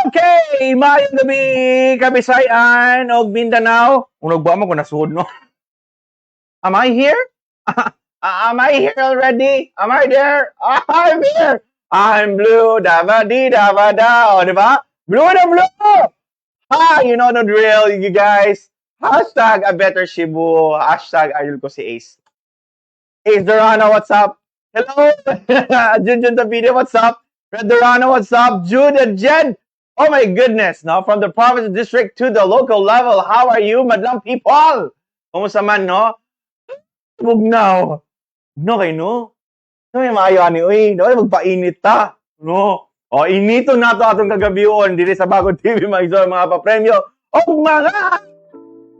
Okay, maayong gabi, Kabisayan og Mindanao. Unog ba mo kung nasuod, no? Am I here? Am I here already? Am I there? I'm here. I'm blue, da ba di da ba da. O, di ba? Blue na blue! Ha, you know the drill, you guys. #ABetterCebu. #IdolKoSiAce. Ace Durano, what's up? Hello! Junjun Davide, what's up? Red Durano, what's up? Jude and Jed. Oh my goodness, no? From the province district to the local level, how are you, madlang people? Kumusta man, no? Bugnaw. No, kay no? No, may maayo ani, uy. No, magpainit ta. No. O, inito na to atong kagabion diri sa Bakod TV, mga igsoon, mga papremyo o mga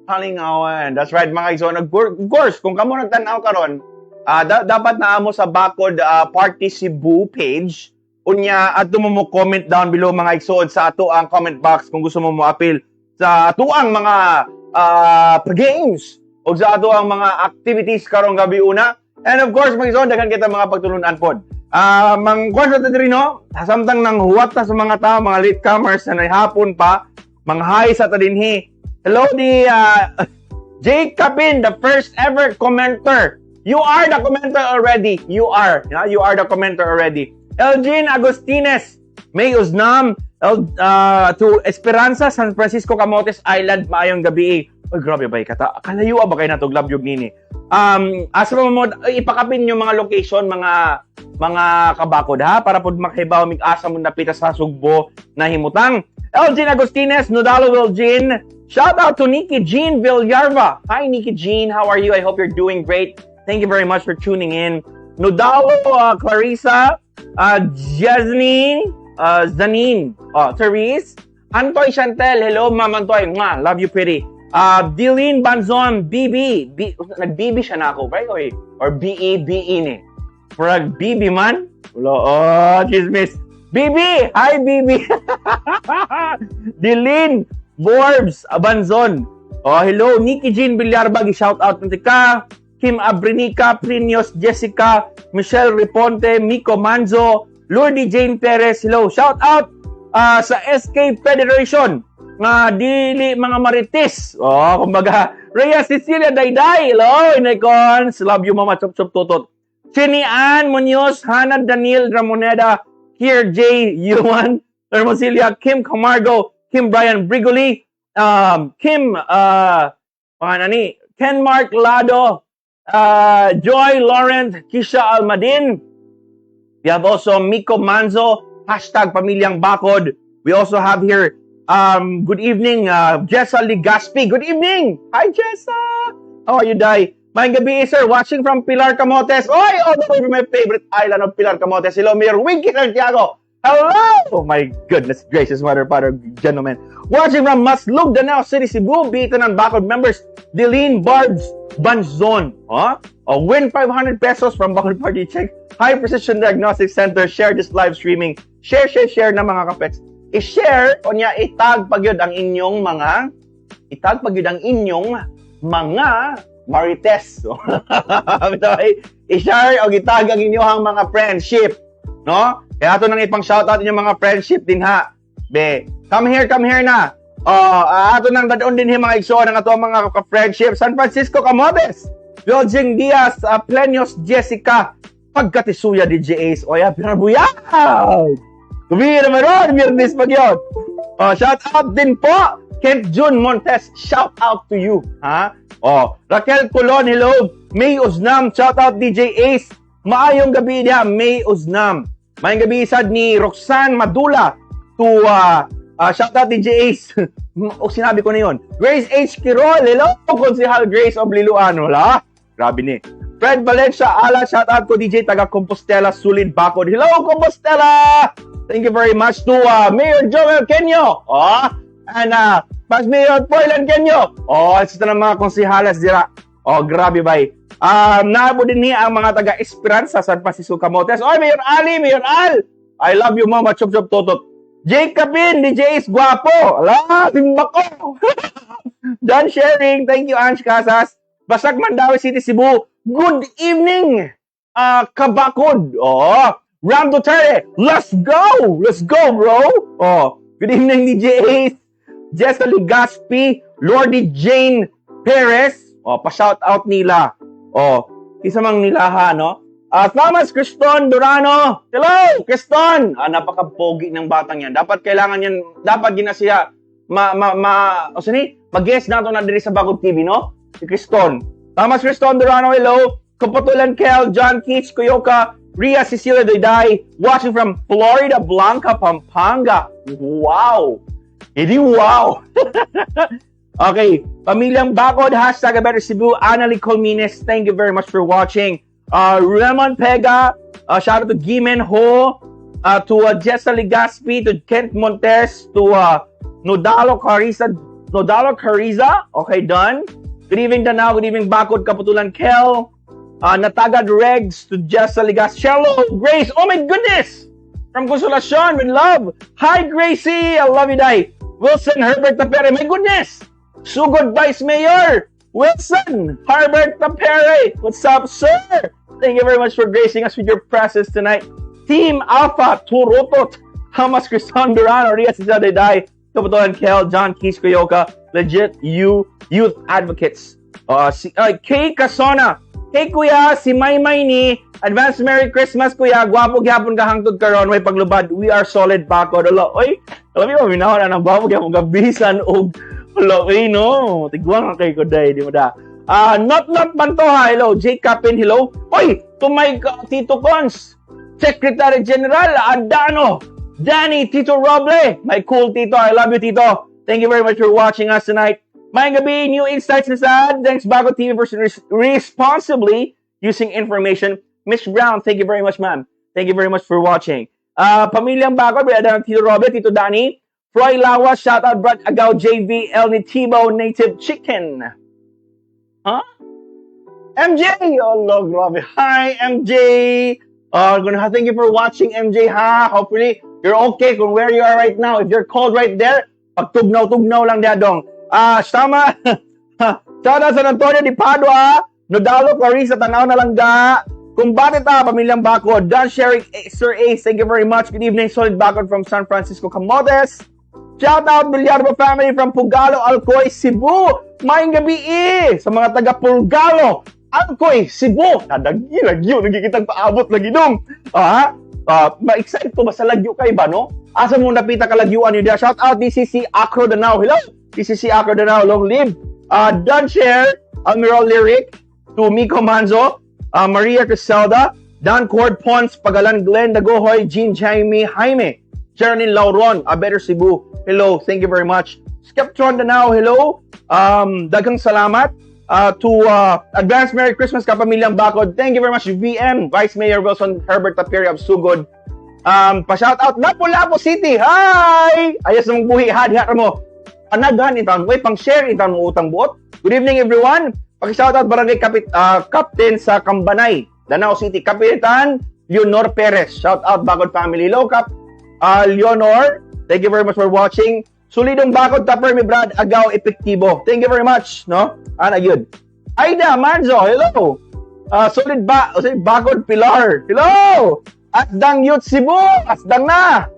kalingawan. That's right, mga igsoon. Of course, kung kamo nagtan-aw karon, dapat naa mo sa Bakod Party Cebu page. Unya, adto mo mo comment down below, mga igsoon, sa ato ang comment box kung gusto mo mo appeal sa atuang mga games o sa ato ang mga activities karong gabi una. And of course, mga igsoon, daghan kita mga pagtulunan pod. Mang kuan sa diri, no? Samtang nang huwat ta sa mga tao, mga latecomers na hapon pa, mga hi sa ta dinhi. Hello di Jake Capin, the first ever commenter. You are the commenter already. You are. Yeah, you are the commenter already. Elgin Agustines, May Uznam, to Esperanza, San Francisco, Camotes Island, maayong gabi. Oy, grabe ba kata? Kalayo ba kay natog labyog nini? Asa mo mo ipakapin yung mga location, mga kabakod ha, para pud makahibaw mig asa mo napita sa Sugbo na himutang. Elgin Agustines, Nodalo Elgin. Shout out to Nikki Jean Villarva. Hi, Nikki Jean, how are you? I hope you're doing great. Thank you very much for tuning in. Nodalo Clarissa, Jasmine, Zanine, Therese, Antoy Chantel, hello, Ma'am Antoy. Mwah, love you, pretty. Dilene Banzon, BB, B, nag-BB siya na ako, right? Or BE, BE ni. Frag BB man. Wala, oh, chismis. BB! Hi, BB! Dilene Borbs Abanzon. Oh, hello, Nikki Jean Villarba, shout out na ka. Kim Abrinica, Prinios Jessica, Michelle Riponte, Miko Manzo, Lourdes Jane Perez, hello. Shout out sa SK Federation nga dili mga marites. Oh, kumbaga, Rhea Cecilia Dayday, hello, Inecons. Love you, Mama Chop Chop Tutot. Chini Ann Munoz, Hannah Daniel Ramoneda, Kier J. Yuan, Hermosilia, Kim Camargo, Kim Brian Brigoli, Kim, pangalan ni, Ken Mark Lado, Joy Laurent, Kisha Almadin. We have also Miko Manzo, #PamilyangBakod. We also have here, good evening, Jessa Ligaspi. Good evening! Hi, Jessa! How are you, Day? Maayong gabi, sir. Watching from Pilar, Camotes. Oy, all the way from my favorite island of Pilar, Camotes. Hello, Mayor Winky Santiago. Hello! Oh my goodness gracious, mother, father, gentlemen. Watching from Maslug, Danao City, Cebu. Bita ng Bakod members, Delene Barbs Banzon. Huh? Oh, win 500 pesos from Bakod Party Check. High Precision Diagnostic Center. Share this live streaming. Share, share, share na, mga kapets. I-share o niya itag pagyud ang inyong mga itag pagyud ang inyong mga marites. I-share o itag ang inyong mga friendship. No? Kaya ato nang ipang shoutout inyong mga friendship din ha. Be, come here na. Oh, ato nang dadon din mga igsoon ang ato mga ka-friendship. San Francisco Camotes. Biljing Diaz, Plenios Jessica, Pagkatisuya DJ Ace. Oya, pinabuyag! Gabi naman ron, Biyernes pag yun. Oh, shout out din po, Kent June Montes, shout out to you. Ha? Oh, Raquel Colon, hello. May Uznam, shout out DJ Ace. Maayong gabi niya, May Uznam. Maayong gabi sad ni Roxanne Madula to shout out DJ Ace. O sinabi ko na yun. Grace H. Quirol, hello. Konsehal Grace of Liloan, wala? Grabe ni. Fred Valencia, ala, shout out ko DJ taga Compostela, Sulid Bakod. Hello, Compostela! Thank you very much to Mayor Joel Kenyo. Oh, and Vice Mayor Poylan Kenyo. Oh, ito na mga konsehales dira. Oh, grabe bay. Naabo din niya ang mga taga Esperanza, San Francisco Camotes. Oh, Mayor Ali, Mayor Al. I love you, Mama Chop Chop Totot. Jake Capin, DJ is guwapo. Ala, timba ko. John Sharing, thank you, Ange Casas. Basag Mandaue City, Cebu. Good evening, Kabakod. Oh, Ram Duterte, let's go! Let's go, bro! Oh, Good evening, DJ Ace. Jessa Ligaspi, Lordy Jane Perez. Oh, pa-shout out nila. Oh, isa mang nilaha, no? Thomas Criston Durano. Hello, Criston. Ah, napaka-pogi ng batang yan. Dapat kailangan yan, dapat gina siya ma ma ma o sini, mag-guest nato na diri sa Bakod TV, no? Si Criston. Thomas Criston Durano, hello. Kaputulan Kel, John Keats, Kuyoka, Ria Cecilia Dayday, watching from Florida Blanca, Pampanga. Wow! Hindi wow! Okay, Pamilyang Bakod, #ABetterCebu, Annalie Colmines, thank you very much for watching. Ramon Pega, shout out to Gimen Ho, to Jessa Ligaspi, to Kent Montes, to Nodalo Carissa, Nodalo Cariza, okay, done. Good evening, Danao. Good evening, Bakod, Kaputulan Kel, Natagad Regs, to Jessa Ligaspi, Shello, Grace, oh my goodness! From Consolacion, with love. Hi, Gracie! I love you, Dai. Wilson Herbert Tapere, my goodness! Sugod Vice Mayor Wilson Herbert Tapere. What's up, sir? Thank you very much for gracing us with your presence tonight. Team Alpha Turotot, Thomas Criston Durano, Ria Dai, Kaputulan Kel, John Keys Kuyoka, legit you youth advocates. Si Kay Casona. Kay Kuya, si Maymay ni, advance Merry Christmas, Kuya. Gwapo gyapon ka hangtod karon, way paglubad. We are solid bakod. Alo, oy, alam mo, minahon na ng gwapo gyapon ka bisan og alo, oy, no. Tigwang ka kay ko day, di mo da. Ah, not not Pantoja, hello. Jake Capin, hello. Oy, to my Tito Cons, Secretary General Adano, Danny Tito Roble, my cool Tito. I love you, Tito. Thank you very much for watching us tonight. Maayong gabi, new insights na sad. Thanks, Bakod TV, for responsibly using information. Miss Brown, thank you very much, ma'am. Thank you very much for watching. Pamilyang Bakod, Brother Tito Robert, Tito Danny, Froy Lawas, shout out Brad Agaw, JV, El Nitibo, Native Chicken. Huh? MJ! Oh, no, grabe. Hi, MJ! Gonna thank you for watching, MJ, ha? Hopefully, you're okay kung where you are right now. If you're cold right there, pagtugnaw-tugnaw lang diya dong. Ah, sama. Shout out San Antonio di Padua, Nodalo, Clarissa, tanaw na lang ga. Kumbate ta, Pamilyang Bakod. Don Sherry, eh, Sir Ace, thank you very much. Good evening, Solid Bakod from San Francisco, Camotes. Shout out Villarba family from Pugalo, Alcoy, Cebu. Maayong gabi eh, sa mga taga Pugalo, Alcoy, Cebu. Nadagi lagyo, nagkikitang paabot lagi dong. Ah, ma-excite ko ba sa lagyo kay ba, no? Asa mo napita kalagyuan niyo? Shout out DCC Acro Danao. Hello, DCC Acro Danao. Long live. Don Share, Almiral Lyric, to Miko Manzo, Maria Criselda, Don Cord Pons, Pagalan Glenn Dagohoy, Jean Jaime Jaime, Geraldine Lauron, A Better Cebu. Hello, thank you very much. Skeptron Danao, hello. Daghang salamat. To advance Merry Christmas, Kapamilyang Bakod. Thank you very much, VM, Vice Mayor Wilson Herbert Tapiri of Sugod. Pa-shout out Lapu-Lapu City. Hi! Ayos namang buhi ha, diha mo. Panaghan intawn, way pang share intawn mo utang buot. Good evening, everyone. Paki-shout out Barangay Captain sa Kambanay, Danao City. Kapitan Leonor Perez. Shout out Bakod family. Hello, Cap Leonor. Thank you very much for watching. Solidong Bakod Tupper mi Brad Agaw Epektibo. Thank you very much, no? Ana yun. Aida Manzo, hello. Solid ba, solid Bakod Pilar. Hello. Asdang Youth Cebu. Asdang na.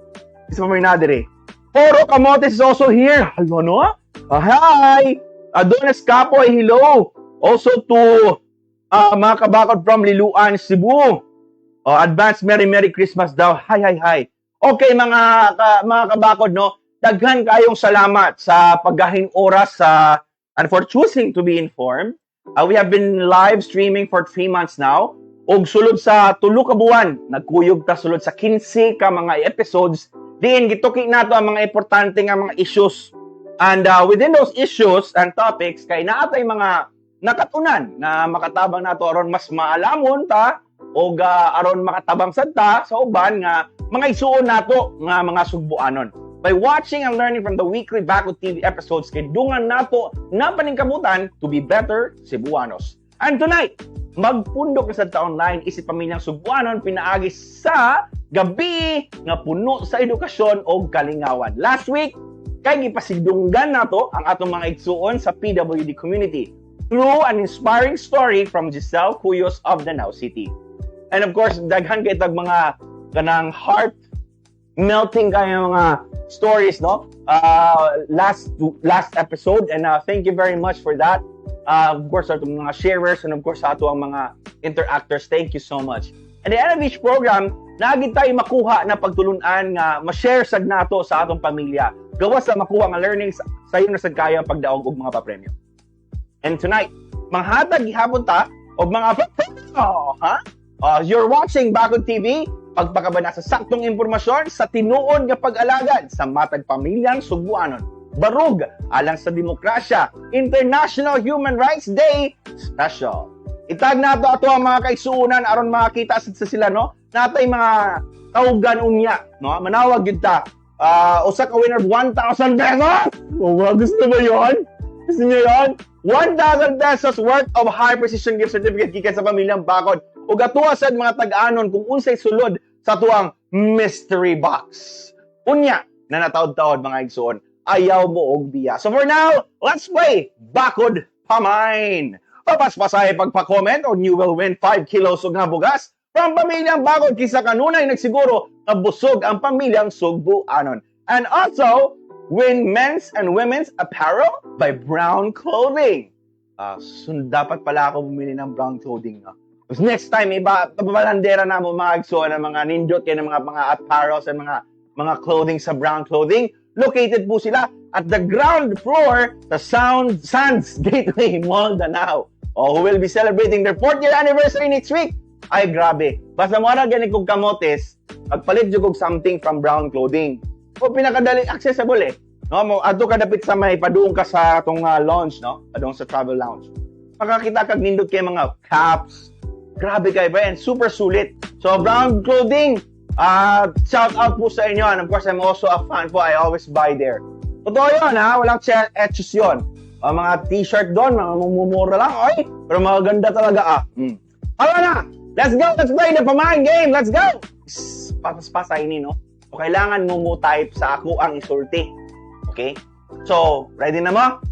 Isa pa may nadiri. Poro Camotes is also here. Hello, no? Hi. Adonis Capoy, hello. Also to mga kabakod from Liluan, Cebu. Advance Merry Merry Christmas daw. Hi, hi, hi. Okay, mga kabakod, no? Daghan kayong salamat sa paggahing oras sa and for choosing to be informed. We have been live streaming for 3 months now. Og sulod sa tulo ka buwan, nagkuyog ta sulod sa 15 ka mga episodes diin gituki nato ang mga importante nga mga issues. And within those issues and topics kay naa tay mga nakatunan na makatabang nato aron mas maalamon ta og aron makatabang sad ta sa uban nga mga isuon nato nga mga sugboanon. By watching and learning from the weekly Bakod TV episodes, kay dungan nato na paningkamutan to be better Cebuanos. And tonight, magpundok na sa online isip pamilyang Sugbuanon pinaagi sa gabi nga puno sa edukasyon o kalingawan. Last week, kay gipasidunggan nato ang atong mga igsuon sa PWD community through an inspiring story from Giselle Cuyos of Danao City. And of course, daghan kay tag mga kanang heart melting kay mga stories, no? Last episode, and thank you very much for that. Of course, sa atong mga sharers and of course sa ato ang mga interactors, thank you so much. At the end of each program, naa gyud tay makuha na pagtulunan nga ma-share sad nato sa atong pamilya. Gawas sa makuha nga learnings, sayo na sad kaya ang pagdaog og mga papremyo. And tonight, manghatag gihapon ta og mga papremyo, ha? You're watching Bakod TV, pagpakabana sa saktong impormasyon sa tinuod nga pag-alagad sa matag pamilyang Sugbuanon. Barug alang sa demokrasya, International Human Rights Day Special. I-tag nato ato ang mga kaigsuonan aron makakita sa sila, no? Natay mga tawgan unya, no? Manawag gyud ta. Usa ka winner, 1,000 pesos. Oh, gusto mo 'yon? Gusto niyo 'yon? 1,000 pesos worth of high precision gift certificate gikan sa pamilyang Bakod. Ug atuwa sad mga tag-anon kung unsay sulod sa atuang mystery box. Unya na nataod-taod, mga igsoon, ayaw mo og biya. So for now, let's play Bakod Pamain. Papaspasay pagpa-comment o you will win 5 kilos og nga bugas from pamilyang Bakod, kisa kanunay nagsiguro nga busog ang pamilyang Sugbuanon. And also, win men's and women's apparel by Brown Clothing. So dapat pala ako bumili ng Brown Clothing, no? Tapos next time, iba, pabalandera na mo mga igsoon ng mga nindot kay ng mga apparels and mga clothing sa Brown Clothing. Located po sila at the ground floor sa Sound Sands Gateway Mall, Danao. Oh, who will be celebrating their 4th year anniversary next week. Ay, grabe. Basta mo na gani kog kamotes, pagpalit jud kog something from Brown Clothing. O pinakadali accessible eh. No, mo adto ka dapit sa may paduong ka sa atong lounge, no? Padung sa travel lounge. Makakita kag nindot kay mga caps. Grabe kay ba, and super sulit. So Brown Clothing, shout out po sa inyo. And of course, I'm also a fan po. I always buy there. Totoo yun, ha? Walang etchos yun. Mga t-shirt doon, mga mumura lang. Ay, pero mga ganda talaga, ah. Tara na! Let's go! Let's play the pamain game! Let's go! Patas-pasay ni, no? So, kailangan mo mo type sa ako ang isulti. Okay? So, ready na mo?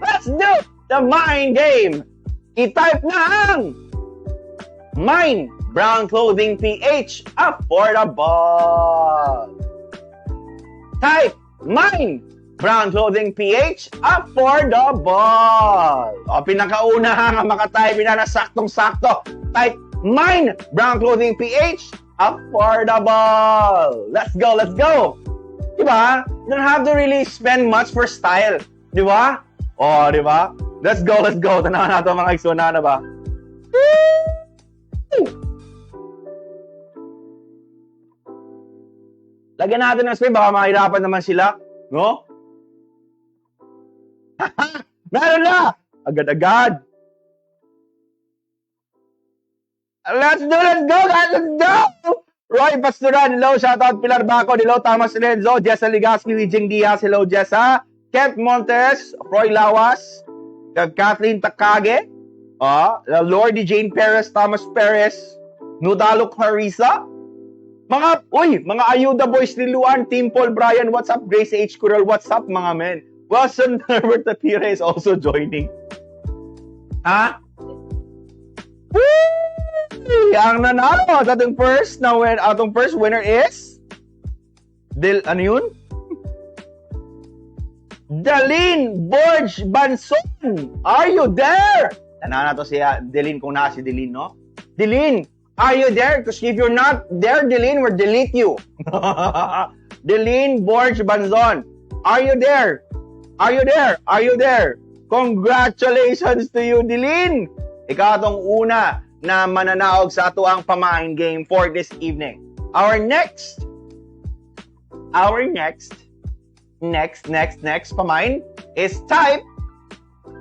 Let's do the mind game! I-type na ang Mine Brown Clothing PH Affordable. Type Mine Brown Clothing PH Affordable. O, pinakauna nga makatype na saktong-sakto. Type Mine Brown Clothing PH Affordable. Let's go, let's go. Diba? You don't have to really spend much for style. Diba? O, diba? Let's go, let's go. Tanawan nato mga igsoon na ba? Lagyan natin ng space, baka mahirapan naman sila. No? Meron na! Agad-agad! Let's do, let's go, guys! Let's go! Roy Pastoran, hello, shoutout Pilar Baco, hello, Thomas Renzo, Jessa Ligaspi, Wijing Diaz, hello, Jessa, Kent Montes, Roy Lawas, Kathleen Takage, Lordy Jane Perez, Thomas Perez, Nudalo Clarissa, mga, uy, mga Ayuda Boys ni Luan, Team Paul Brian, what's up, Grace H. Curel, what's up, mga men? Wilson Herbert Tapira is also joining. Ha? Woo! Ang nanalo sa ating first na win, atong first winner is Del, ano yun? Dalin Borge Banson. Are you there? Tanaw na to si Delin kung naa si Delin, no? Delin, are you there? Because if you're not there, Delin, we'll delete you. Delin Borge Banzon, are you there? Are you there? Are you there? Congratulations to you, Delin! Ikaw atong una na mananaog sa ato ang pamain game for this evening. Our next pamain is type.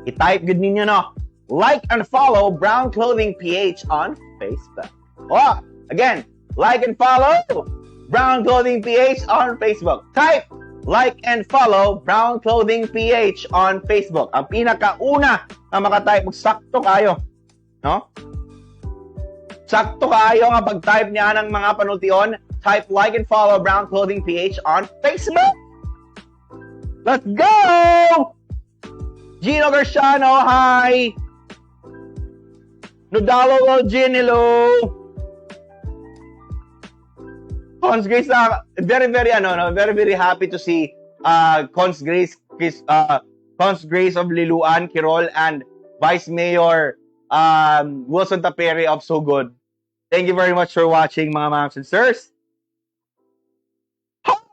I-type good ninyo, no? Like and follow Brown Clothing PH on Facebook. Oh, again, like and follow Brown Clothing PH on Facebook. Type like and follow Brown Clothing PH on Facebook. Ang pinakauna na makatype, sakto kayo. No? Sakto kayo nga pag-type niya ng mga panultion. Type like and follow Brown Clothing PH on Facebook. Let's go! Gino Garciano, hi! Nudalo Jin, hello! Cons Grace, very, very, ano, no, very, very happy to see Cons Grace, Chris, Cons Grace of Liluan, Quirol, and Vice Mayor Wilson Tapere of Sogod. Thank you very much for watching, mga ma'ams and sirs.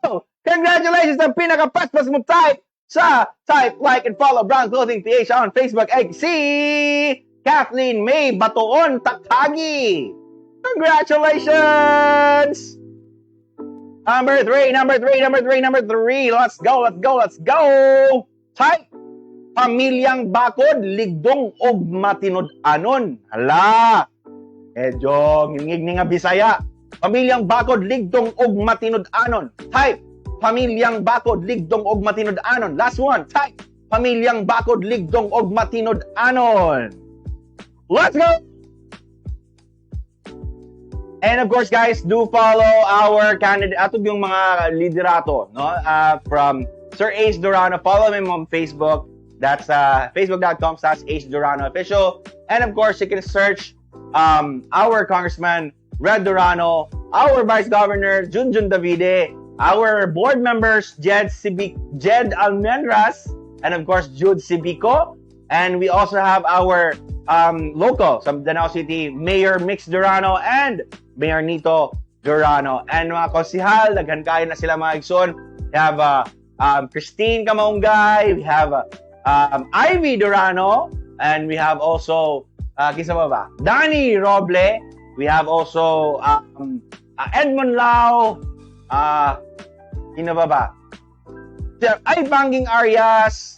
Oh! Congratulations sa pinaka-paspas mo type sa type, like, and follow Brown Clothing PH on Facebook ay si Kathleen May Batoon Takagi. Congratulations! Number three, number three, number three, number three. Let's go, let's go, let's go! Type, Pamilyang Bakod, Ligdong og Matinud-anon. Hala! Medyo ngingig ni nga Bisaya. Pamilyang Bakod, Ligdong og Matinud-anon. Type, Pamilyang Bakod, Ligdong og Matinud-anon. Last one, type, Pamilyang Bakod, Ligdong og Matinud-anon. Let's go! And of course, guys, do follow our candidate, ato yung mga liderato, no? From Sir Ace Durano. Follow him on Facebook. That's facebook.com/Ace Durano Official. And of course, you can search our Congressman, Red Durano, our Vice Governor, Junjun Davide, our board members, Jed Almendras, and of course, Jude Sibico. And we also have our local, sa Danao City, Mayor Mix Durano and Mayor Nito Durano. And mga konsihal, daghan kayo na sila, mga igsoon. We have Christine Kamaungay, we have Ivy Durano, and we have also, kinsa pa ba? Danny Roble. We have also Edmond Lau, sino ba ba? Ay, Bangging Arias,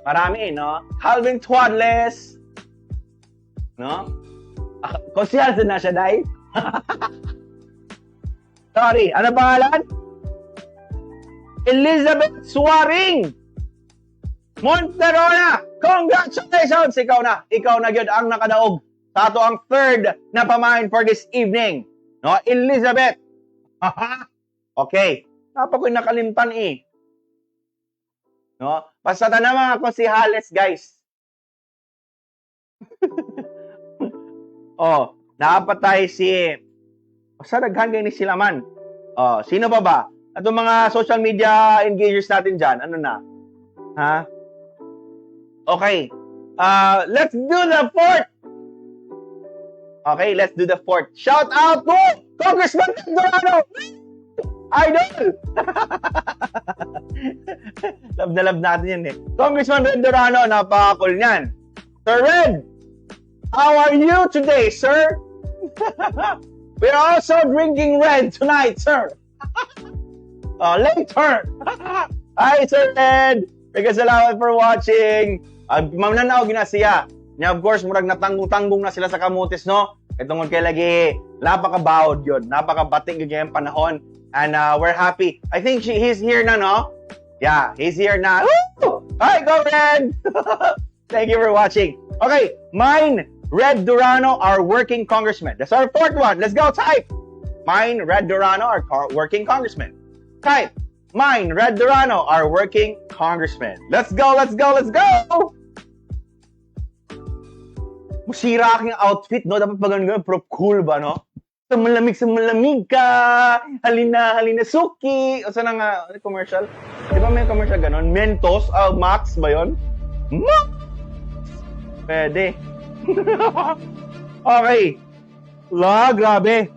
marami, no? Calvin Twadles, no? Konsihal na siya, dai? Sorry, ano pangalan? Elizabeth Suaring! Monterona! Congratulations! Ikaw na. Ikaw na gyud ang nakadaog sa ato ang third na pamain for this evening. No? Elizabeth. Okay. Napa ko'y nakalimtan eh. No? Basta na mga konsihales, guys. Oh, napatay si, basta daghan kay ni sila man. Oh, sino pa ba? Atong mga social media engagers natin dyan, ano na? Ha? Okay. Let's do the fourth. Okay, let's do the fourth. Shout out to Congressman Durano! Idol! Love na love natin yan eh. Congressman Red Durano, napaka-cool niyan. Sir Red, how are you today, sir? We are also drinking red tonight, sir. Later. Hi, Sir Red. Big salamat for watching. Mamnanaw gina siya. Nya, of course, murag natanggong-tanggong na sila sa kamutis, no? Itong kay lagi, napakabawod yun. Napakabating yun ngayong panahon. And we're happy. I think he's here na, no? Yeah, he's here na. Woo! Hi, go Red! Thank you for watching. Okay, mine, Red Durano, our working congressman. That's our fourth one. Let's go, type. Mine, Red Durano, our working congressman. Type. Mine, Red Durano, our working congressman. Let's go, let's go, let's go! Masira aking outfit, no? Dapat pag ganun, pero cool ba, no? Sa malamig ka. Halina, halina, suki. O saan na nga, ano, commercial? Di ba may commercial ganun? Mentos, Max ba yun? Max! Pwede. Okay. La, grabe.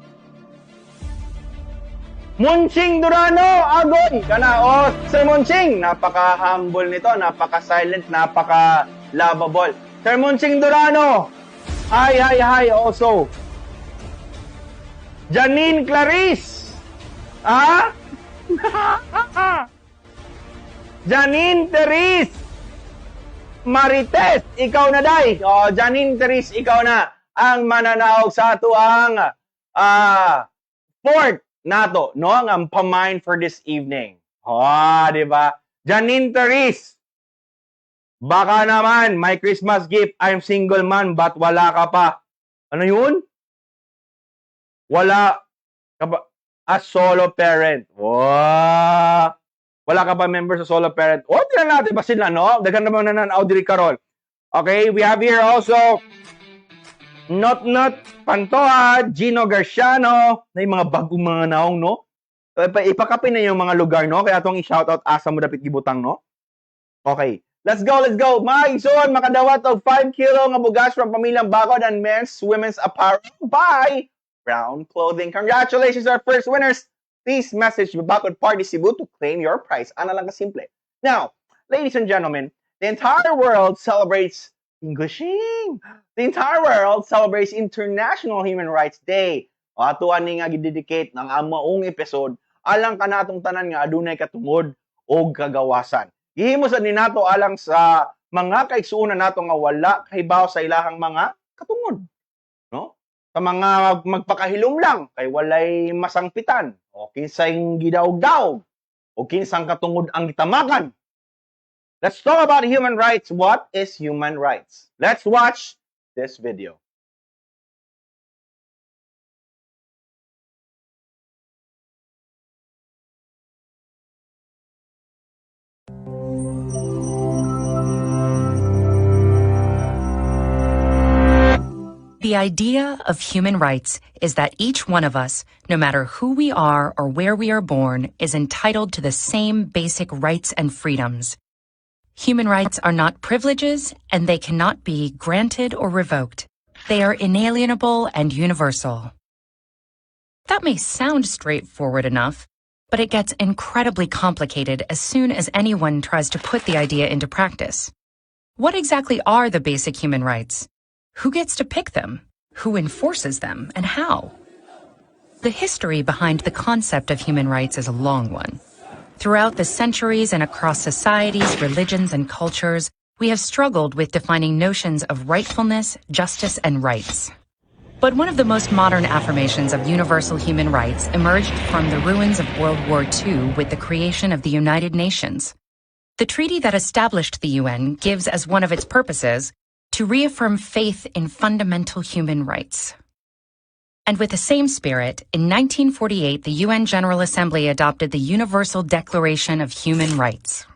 Munching Durano, agoy! Kana, oh, Sir Munching, napaka-humble nito, napaka-silent, napaka-lovable. Sir Munching Durano, hi, hi, hi also. Janine Clarice, ah? Janine Therese, Marites, ikaw na day. Oh, Janine Therese, ikaw na ang mananaog sa ato ang fourth nato, no? Ang pamain for this evening. Oh, di ba? Janine Therese. Baka naman, my Christmas gift, I'm single man, but wala ka pa. Ano yun? Wala ka pa. A solo parent. Wow. Wala ka pa member sa solo parent. O, tingnan natin ba sila, no? Daghan naman nananaw diri karon. Okay, we have here also Not Not Pantoa, Gino Garciano, na yung mga bagong mga naong, no? Ipakapin na yung mga lugar, no? Kaya atong i-shoutout asa mo dapit gibutang, no? Okay. Let's go, let's go. Mga igsoon, makadawat og 5 kilo nga bugas from Pamilyang Bakod and men's, women's apparel by Brown Clothing. Congratulations our first winners. Please message Bakod Party Cebu to claim your prize. Ana lang kasimple. Now, ladies and gentlemen, the entire world celebrates Englishing. The entire world celebrates International Human Rights Day. O ato ani nga gidedicate ng maong episode alang kanatong tanan nga adunay katungod og kagawasan. Gihimo sad ni nato alang sa mga kaigsuonan nato nga wala kahibaw sa ilahang mga katungod, no? Sa mga magpakahilom lang kay walay masangpitan o kinsay gidaog-daog o kinsang katungod ang gitamakan. Let's talk about human rights. What is human rights? Let's watch this video. The idea of human rights is that each one of us, no matter who we are or where we are born, is entitled to the same basic rights and freedoms. Human rights are not privileges, and they cannot be granted or revoked. They are inalienable and universal. That may sound straightforward enough, but it gets incredibly complicated as soon as anyone tries to put the idea into practice. What exactly are the basic human rights? Who gets to pick them? Who enforces them? And how? The history behind the concept of human rights is a long one. Throughout the centuries and across societies, religions, and cultures, we have struggled with defining notions of rightfulness, justice, and rights. But one of the most modern affirmations of universal human rights emerged from the ruins of World War II with the creation of the United Nations. The treaty that established the UN gives as one of its purposes to reaffirm faith in fundamental human rights. And with the same spirit, in 1948, the UN General Assembly adopted the Universal Declaration of Human Rights.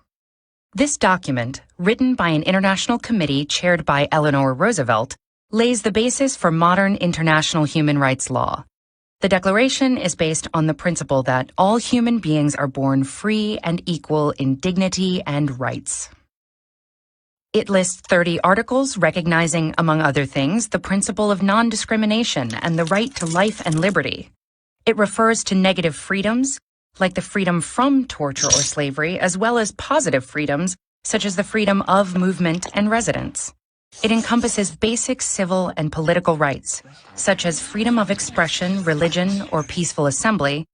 This document, written by an international committee chaired by Eleanor Roosevelt, lays the basis for modern international human rights law. The declaration is based on the principle that all human beings are born free and equal in dignity and rights. It lists 30 articles recognizing, among other things, the principle of non-discrimination and the right to life and liberty. It refers to negative freedoms, like the freedom from torture or slavery, as well as positive freedoms, such as the freedom of movement and residence. It encompasses basic civil and political rights, such as freedom of expression, religion, or peaceful assembly,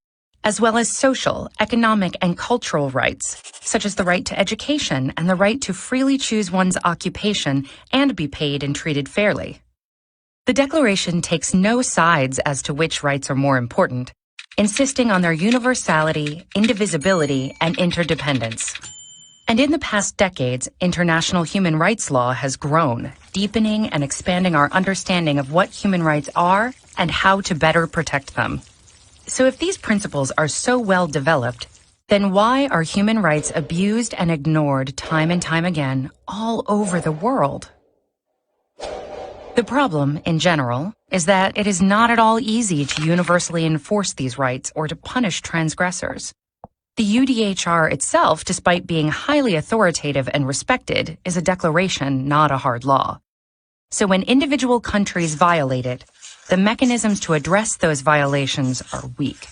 as well as social, economic, and cultural rights, such as the right to education and the right to freely choose one's occupation and be paid and treated fairly. The Declaration takes no sides as to which rights are more important, insisting on their universality, indivisibility, and interdependence. And in the past decades, international human rights law has grown, deepening and expanding our understanding of what human rights are and how to better protect them. So if these principles are so well developed, then why are human rights abused and ignored time and time again all over the world? The problem, in general, is that it is not at all easy to universally enforce these rights or to punish transgressors. The UDHR itself, despite being highly authoritative and respected, is a declaration, not a hard law. So when individual countries violate it, the mechanisms to address those violations are weak.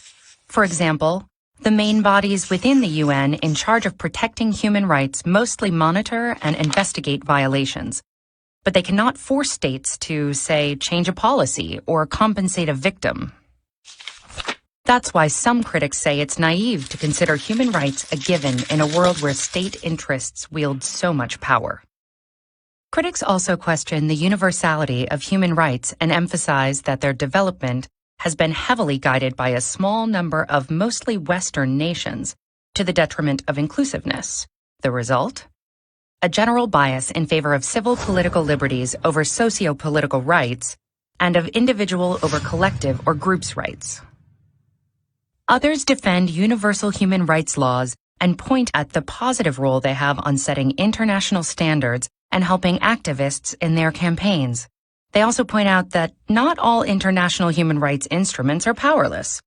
For example, the main bodies within the UN in charge of protecting human rights mostly monitor and investigate violations. But they cannot force states to, say, change a policy or compensate a victim. That's why some critics say it's naive to consider human rights a given in a world where state interests wield so much power. Critics also question the universality of human rights and emphasize that their development has been heavily guided by a small number of mostly Western nations, to the detriment of inclusiveness. The result? A general bias in favor of civil political liberties over socio-political rights and of individual over collective or groups' rights. Others defend universal human rights laws and point at the positive role they have on setting international standards and helping activists in their campaigns. They also point out that not all international human rights instruments are powerless.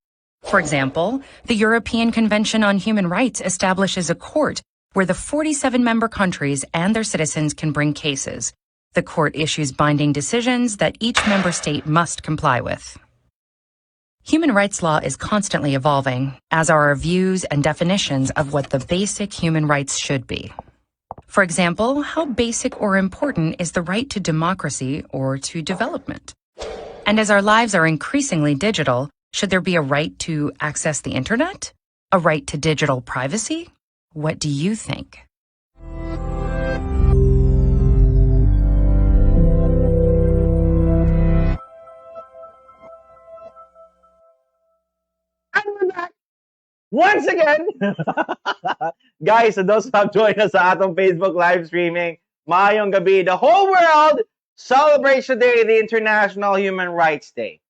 For example, the European Convention on Human Rights establishes a court where the 47 member countries and their citizens can bring cases. The court issues binding decisions that each member state must comply with. Human rights law is constantly evolving, as are our views and definitions of what the basic human rights should be. For example, how basic or important is the right to democracy or to development? And as our lives are increasingly digital, should there be a right to access the internet? A right to digital privacy? What do you think? And we're back once again. Guys, so those who have joined us sa atong Facebook live streaming, maayong gabi. The whole world celebrates today the International Human Rights Day.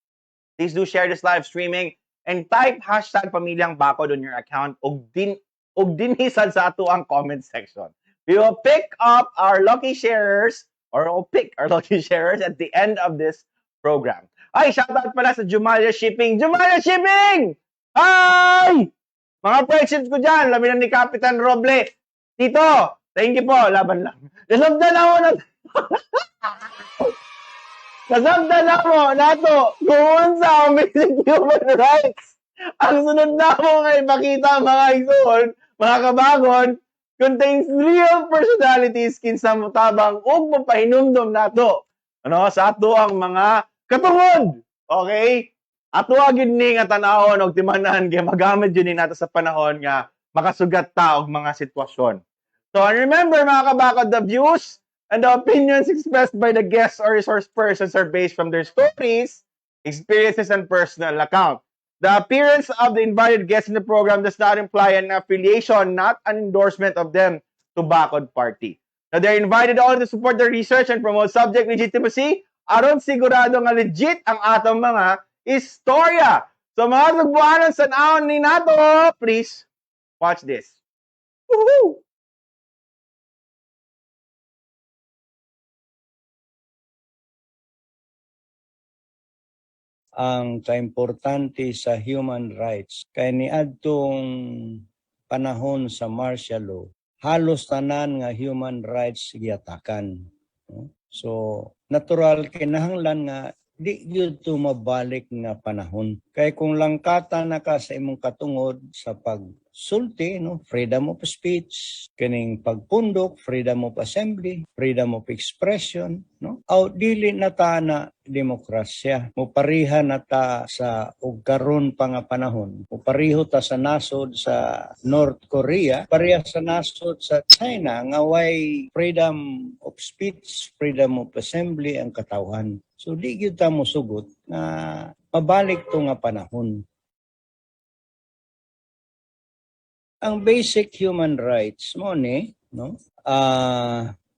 Please do share this live streaming and type #PamilyangBakod on your account og dinhi sad sa atoang comment section. We will pick up our lucky sharers or we'll pick our lucky sharers at the end of this program. Ay, shoutout pala sa Jumalia Shipping. Jumalia Shipping! Hi! Mga friendships ko dyan, labi na ni Kapitan Roble. Tito, thank you po, laban lang. Nasabdan ako na. Nasabdan ako nato kung sa basic human rights. Ang sunod namo nga ipakita, mga igsoon, mga kabakod, contains real personalities kinsa motabang ug mapahinumdom nato, ano, sa ato ang mga katungod. Okay? Ato gyud ni nga tan-awon og timan-an kay magamit jud ni nato sa panahon nga makasugat ta og mga sitwasyon. So, and remember, mga kabakod, the views and the opinions expressed by the guests or resource persons are based from their stories, experiences, and personal account. The appearance of the invited guests in the program does not imply an affiliation, not an endorsement of them to Bakod Party. Now, they're invited all to support the research and promote subject legitimacy aron sigurado nga legit ang atong mga istorya. So mga sugbuanon, san-awon ni nato, please watch this. Woohoo! Ang kaimportante sa human rights kay niadtong panahon sa martial law, halos tanan nga human rights giatakan, no? So natural, kinahanglan nga di gyud to mabalik nga panahon kay kung langkata na ka sa imong katungod sa pagsulti, no, freedom of speech, kining pagpundok, freedom of assembly, freedom of expression, no, aw dili na ta na demokrasya. Mopariha na ta sa og karon pa nga panahon, mopariho ta sa nasod sa North Korea, pareha sa nasod sa China nga way freedom of speech, freedom of assembly ang katawhan. So di gyud ta mosugot na mabalik to nga panahon. Ang basic human rights mo ni, no,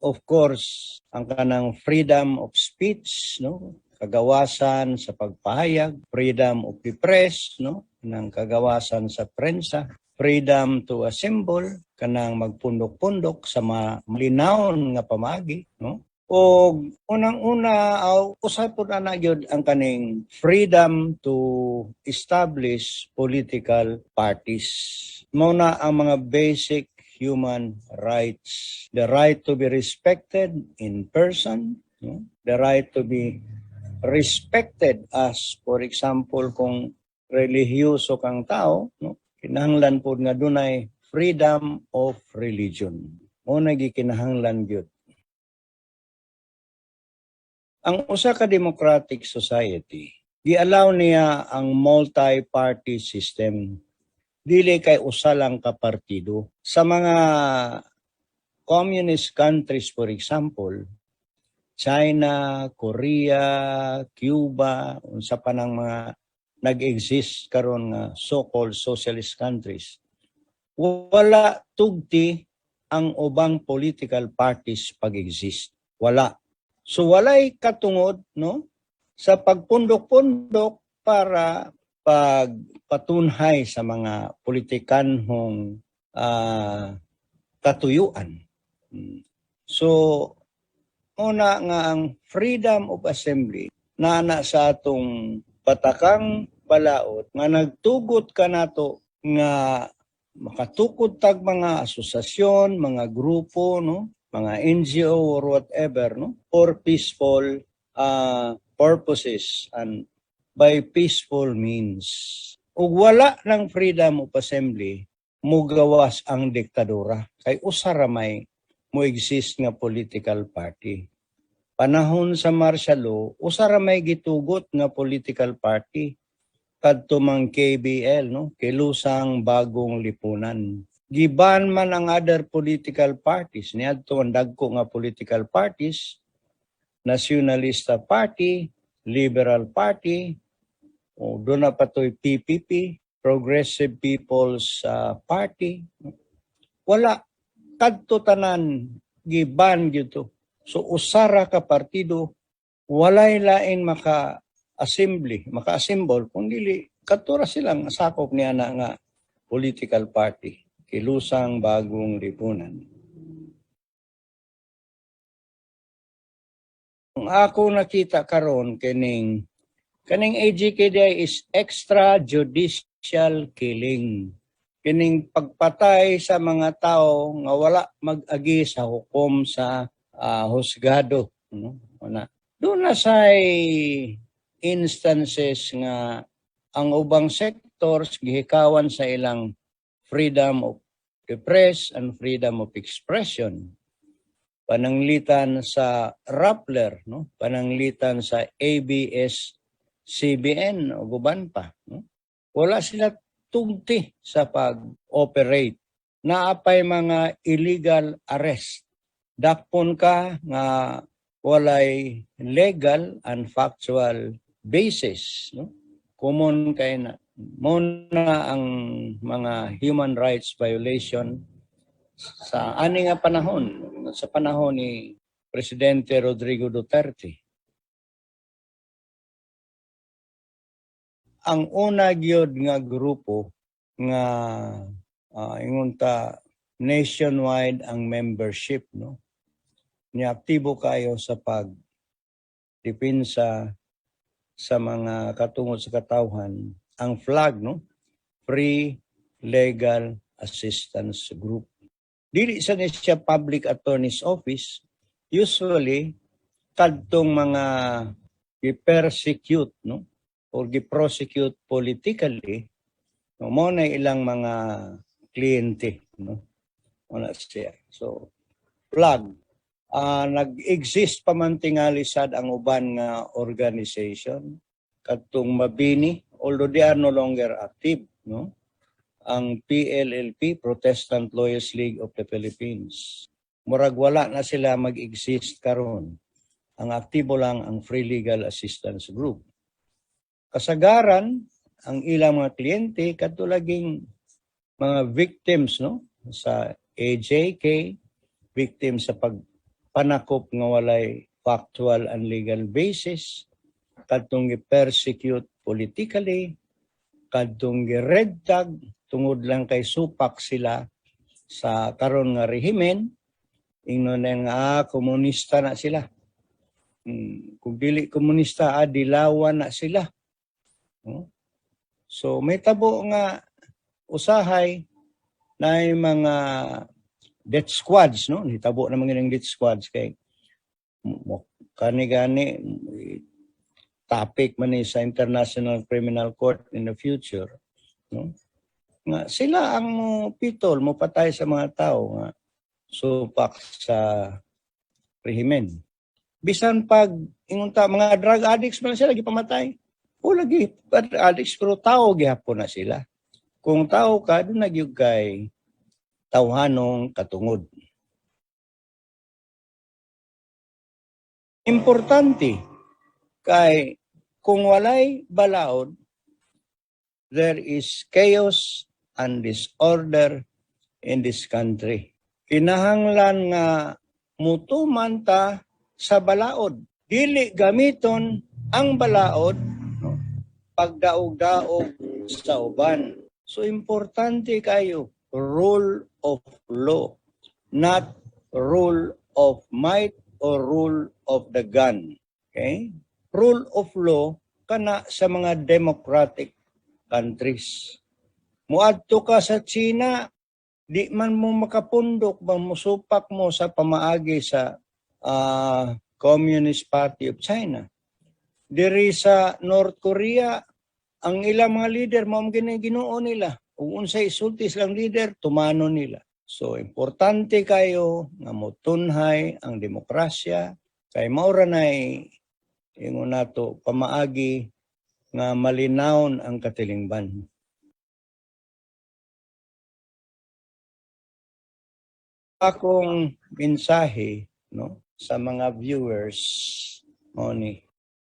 of course, ang kanang freedom of speech, no, kagawasan sa pagpahayag, freedom of the press, no, kanang kagawasan sa prensa, freedom to assemble, kanang magpundok-pundok sa malinawon nga pamaagi, no. O unang-una, aw usay pud ana gyud ang kaning freedom to establish political parties. Mao na ang mga basic human rights. The right to be respected in person, no? The right to be respected as, for example, kung relihiyoso kang tao, no? Kinahanglan pud nga dunay freedom of religion. Mao na gikinahanglan gyud. Ang usa ka democratic society, gi-allow niya ang multi-party system. Dili kay usa lang ka partido. Sa mga communist countries, for example, China, Korea, Cuba, unsa pa nang mga nag-exist karon nga so-called socialist countries, wala tugti ang ubang political parties pag-exist. Wala. So walay katungod, no, sa pagpundok-pundok para pagpatunhay sa mga politikanhong katuyuan. So Una nga ang freedom of assembly naa sa atong batakang balaod nga nagtugot kanato nga makatukod tag mga asosasyon, mga grupo, no, mga NGO or whatever, no, for peaceful purposes and by peaceful means. Ug wala ng freedom of assembly, mugawas ang diktadura kay usa ra may mo exist nga political party. Panahon sa martial law, usa ra may gitugot nga political party, kadto mang KBL, no, Kilusang Bagong Lipunan. Giban man ang other political parties niadto. Ang dagko nga political parties, Nacionalista Party, Liberal Party, o doon na pa to'y PPP, Progressive People's Party. Wala, kadto tanan giban gyud. So usara ka partido, walay lain maka assembly, maka-assemble kung dili kadto ra silang sakop niya na nga political party, Kilusang Bagong Lipunan. Ang ako nakita karon, kining kaning AJK is extrajudicial killing. Kining pagpatay sa mga tao nga wala mag-agi sa hukom sa husgado, no? Wala. Doon na say instances nga ang ubang sectors gihikawan sa ilang freedom of the press and freedom of expression. Pananglitan sa Rappler, no? Pananglitan sa ABS CBN o uban pa, no? Wala sila tugti sa pag-operate. Naapay mga illegal arrest. Dakpon ka nga walay legal and factual basis, no? Common kay na mo na ang mga human rights violation sa ani nga panahon, sa panahon ni Presidente Rodrigo Duterte. Ang una gyud nga grupo nga ingon ta nationwide ang membership, no, ni aktibo kayo sa pag depensa sa mga katungod sa katawhan, ang FLAG, no, Free Legal Assistance Group. Dili sa ni siya public attorney's office. Usually kadtong mga gi-persecute, no, or gi-prosecute politically, no, mo na ilang mga kliyente, no, wala siya. So FLAG, nag-exist pa man tingali sad ang uban nga organization, kadtong Mabini, although they are no longer active, no, ang PLLP, Protestant Lawyers League of the Philippines. Murag wala na sila mag-exist karon. Ang aktibo lang ang Free Legal Assistance Group. Kasagaran ang ilang mga kliyente kadto laging mga victims, no, sa AJK, victims sa pagpanakop nga walay factual and legal basis, kadtong gi-persecute politically, kadtong gi-red tag tungod lang kay supak sila sa karon nga rehimen. Ingnon na nga komunista na sila. Kung dili komunista, dilawan na sila. No? So may tabo nga usahay na yung mga death squads, no? Hitabo naman yung death squads kay kani gani topic man ni sa International Criminal Court in the future, no? Nga sila ang mo pitol, mo patay sa mga tao nga supak sa rehimen. Bisan pag ingon ta mga drug addicts man sila gipamatay. O lagi drug addicts, pero tao gihapon na sila. Kung tao ka, doon na gyud kay tawhanong katungod. Importante kay kung walay balaod, there is chaos and disorder in this country. Kinahanglan nga mutuman ta sa balaod. Dili gamiton ang balaod, no, pagdaog-daog sa uban. So importante kayo rule of law, not rule of might or rule of the gun. Okay? Rule of law kana sa mga democratic countries. Muadto ka sa China, di man mo makapundok ba, musupak mo sa pamaagi sa Communist Party of China. Diri sa North Korea, ang ilang mga leader mao man gini Ginoo nila. Ug unsay isulti silang leader, tumano nila. So importante kayo nga motunhay ang demokrasya kay mao ra nay, ingon nato, pamaagi nga malinawon ang katilingban. Akong mensahe, no, sa mga viewers mo ni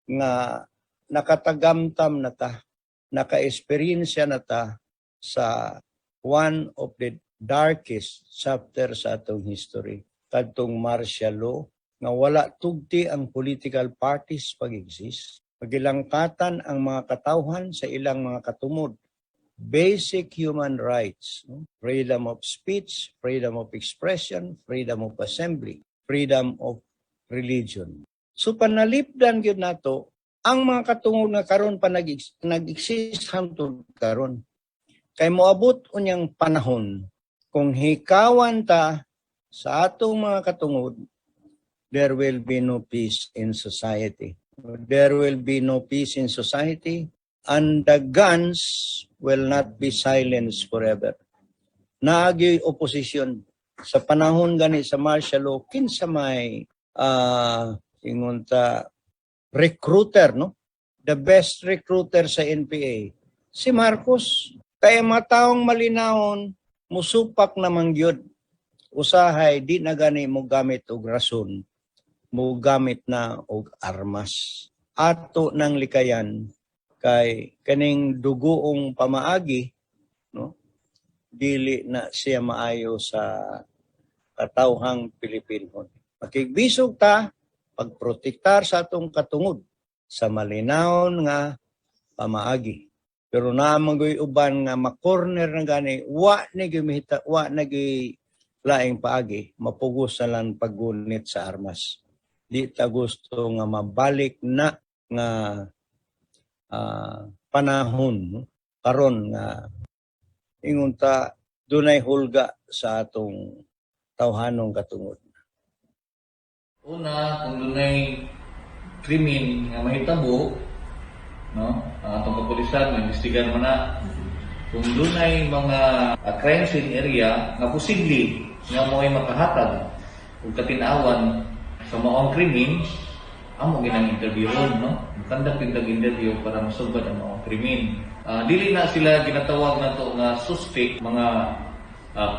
nga nakatagamtam na ta, naka-esperyensya na ta sa one of the darkest chapter sa atong history, kadtong martial law nga wala tugti ang political parties pag-exist, pagilangkatan ang mga katawhan sa ilang mga katumod, basic human rights, no? Freedom of speech, freedom of expression, freedom of assembly, freedom of religion. So panalipdan gyud nato ang mga katungod nga karon pa nag-exist hangtod karon. Kay moabot unyang panahon, kung hikawan ta sa atong mga katungod, there will be no peace in society. There will be no peace in society and the guns will not be silenced forever. Naagi opposition sa panahon gani sa martial law, kinsa may ingon ta recruiter, no? The best recruiter sa NPA si Marcos. Kaya matawong malinawon musupak naman gyud. Usahay di na gani mo gamit og rason, mo gamit na og armas. Ato nang likayan kay kaning dugoong pamaagi, no, dili na siya maayo sa katawhang Pilipino. Makigbisog ta pagprotektar sa atong katungod sa malinawon nga pamaagi. Pero naa man goy uban nga ma-corner na gani, wa ni gumihita, wa na gyud laing paagi, mapugos na lang paggunit sa armas. Di ta gusto nga mabalik na nga panahon, no? Karon nga ingon ta dunay hulga sa atong tawhanong katungod. Una, kung dunay krimen nga mahitabo, no, ang atong kapulisan maimbestigar man na. Kung dunay mga crime scene area nga posible nga mo'y makahatag og katin-awan sa maong krimen, amo ginang interviewon, no? Mukandak gyud interview para masugad ang maong krimen. Dili na sila ginatawag nato nga suspect, mga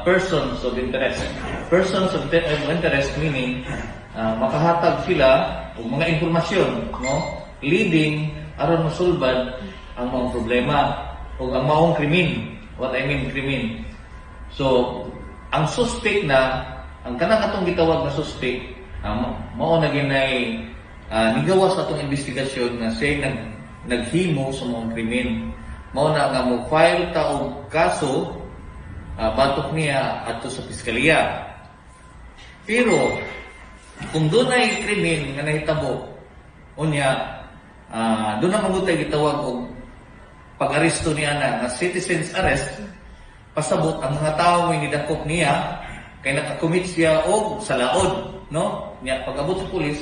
persons of interest. Persons of interest meaning makahatag sila og mga impormasyon, no, leading aron masulbad ang mga problema o ang maong krimen. What I mean krimen. So, ang suspect na, ang kanang atong gitawag na suspect, mao na ginay nigawas atong investigasyon nga siya naghimo sa maong krimen. Mao na nga mo file ta og kaso batok niya adto sa piskalya. Pero kung dunay krimen nga nahitabo, unya doon na magutay gitawag og pag-aresto niya na nga citizens arrest, pasabot ang mga tao may nidakop niya kay nakakommit siya og salaod, no? Niya pag-abot sa pulis,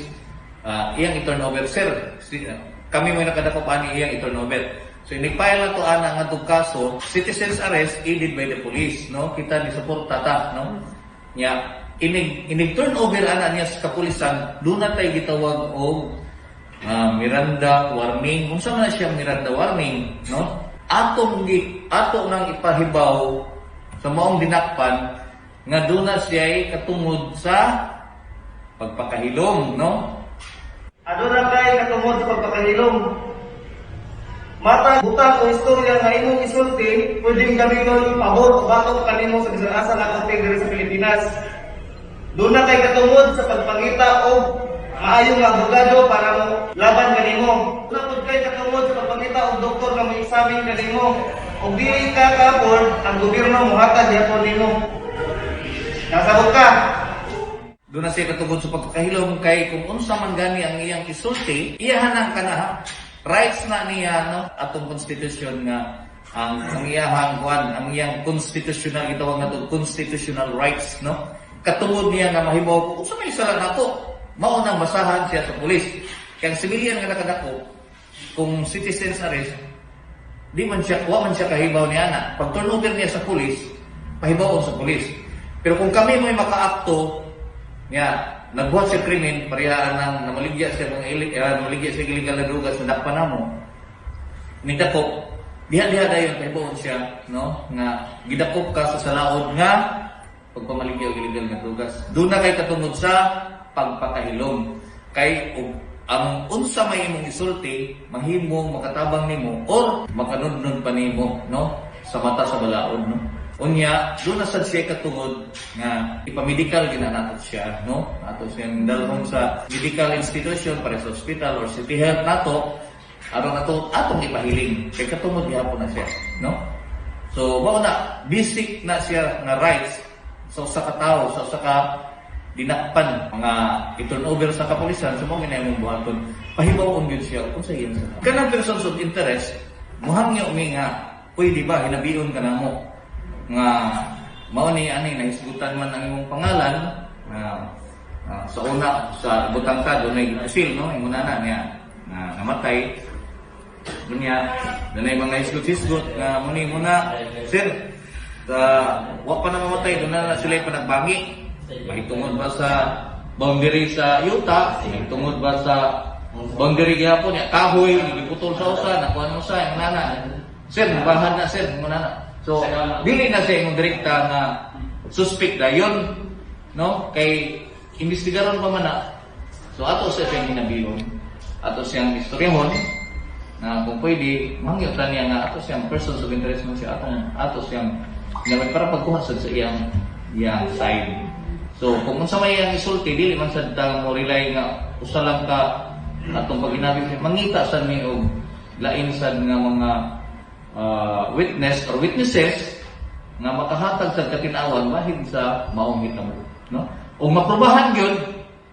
iyang i-turn over, sir. Kami mo nakadakop ani, iyang i-turn over. So ini-file na to ana nga kaso, citizens arrest aided by the police, no? Kita ni suporta ta, no? Nya inig turn over ana niya sa kapulisan, doon na tayo gitawag og Miranda warning. Unsa man na siya Miranda warning, no? Ato nang ipahibaw sa maong dinakpan nga doon na siya katungod sa pagpakahilom, no? Aduna kay katungod sa pagpakahilom. Matag butang o istorya nga imong isulti, pwedeng gamiton pabor o batok kanimo sa bisan asa nga korte diri sa Pilipinas. Duna kay katungod sa pagpangita og maayong abogado para mo laban kanimo. Duna pud kay katungod sa pagpangita og doktor nga mo-examine kanimo. Ug dili ka ka-afford, ang gobyerno mohatag gyapon nimo. Nasabot ka? Doon na siya katungod sa pagpakahilom kay kung unsa man gani ang iyang isulti, iyahan ang kana rights na niya, no, atong constitution nga ang iyahang kuan, ang iyang constitutional, gitawag nato constitutional rights, no. Katungod niya nga mahibaw ko unsa may sala nako, mao nang basahan siya sa pulis. Kay ang civilian nga nakadako, kung citizens arrest, di man siya, wa man siya kahibaw niya na. Pag turnover niya sa pulis, pahibaw sa pulis. Pero kung kami mo'y makaakto, niya, nagbuhat siya krimen, parehas nang namaligya siya mga namaligya siya illegal na drogas, nadakpan namo. Nidakop, diha-diha dayon pahibaw siya, no, nga gidakop ka sa salaod nga pagpamaligya og illegal nga drogas. Doon na kay katungod sa pagpakahilom. Kay og ang unsa may imong isulti, mahimong makatabang nimo or makanudnod pa nimo, no, sa mata sa balaod, no. Unya, doon na sad siya katungod nga ipamedikal gina nato siya, no? Ato siyang dalhon sa medical institution para sa hospital or city health nato aron nato atong ipahiling kay katungod gihapon na siya, no? So mao na basic na siya nga rights sa usa ka tawo, sa usa ka dinakpan mga i-turn over sa kapulisan, sa mao gina imong buhaton, pahibaw-on gyud siya kung sa iyang sala. Kanang persons of interest, muhangyo mi nga pwede ba hinabion ka namo nga mao ni ani nahisgutan man ang imong pangalan nga sa una sa butang ka dunay gipusil, no, ingon ana niya nga namatay. Unya dunay mga hisgot-hisgot nga muni muna sir sa wa pa na mamatay, doon na sila panagbangi, mahitungod ba sa boundary sa yuta, mahitungod ba sa boundary gihapon niya kahoy giputol sa usa nakuha mo sa ingon ana sir, mubahan na sir, ingon ana. So dili na siya imong direkta nga suspect dayon, no, kay imbestigaron pa man na. So ato sa siyang hinabiyon, ato siyang istoryahon na kung pwede mangyutan niya nga ato siyang persons of interest man siya, atong ato siyang hinabay para pagkuha sad sa iyang iyang side. So kung unsa may iyang isulti, dili man sad ta mo rely nga usa lang ka atong paginabi, mangita sad mi og lain sad nga mga witness or witnesses nga makahatag sa katinawan bahin sa maong hitabo, no? Ug maprobahan gyud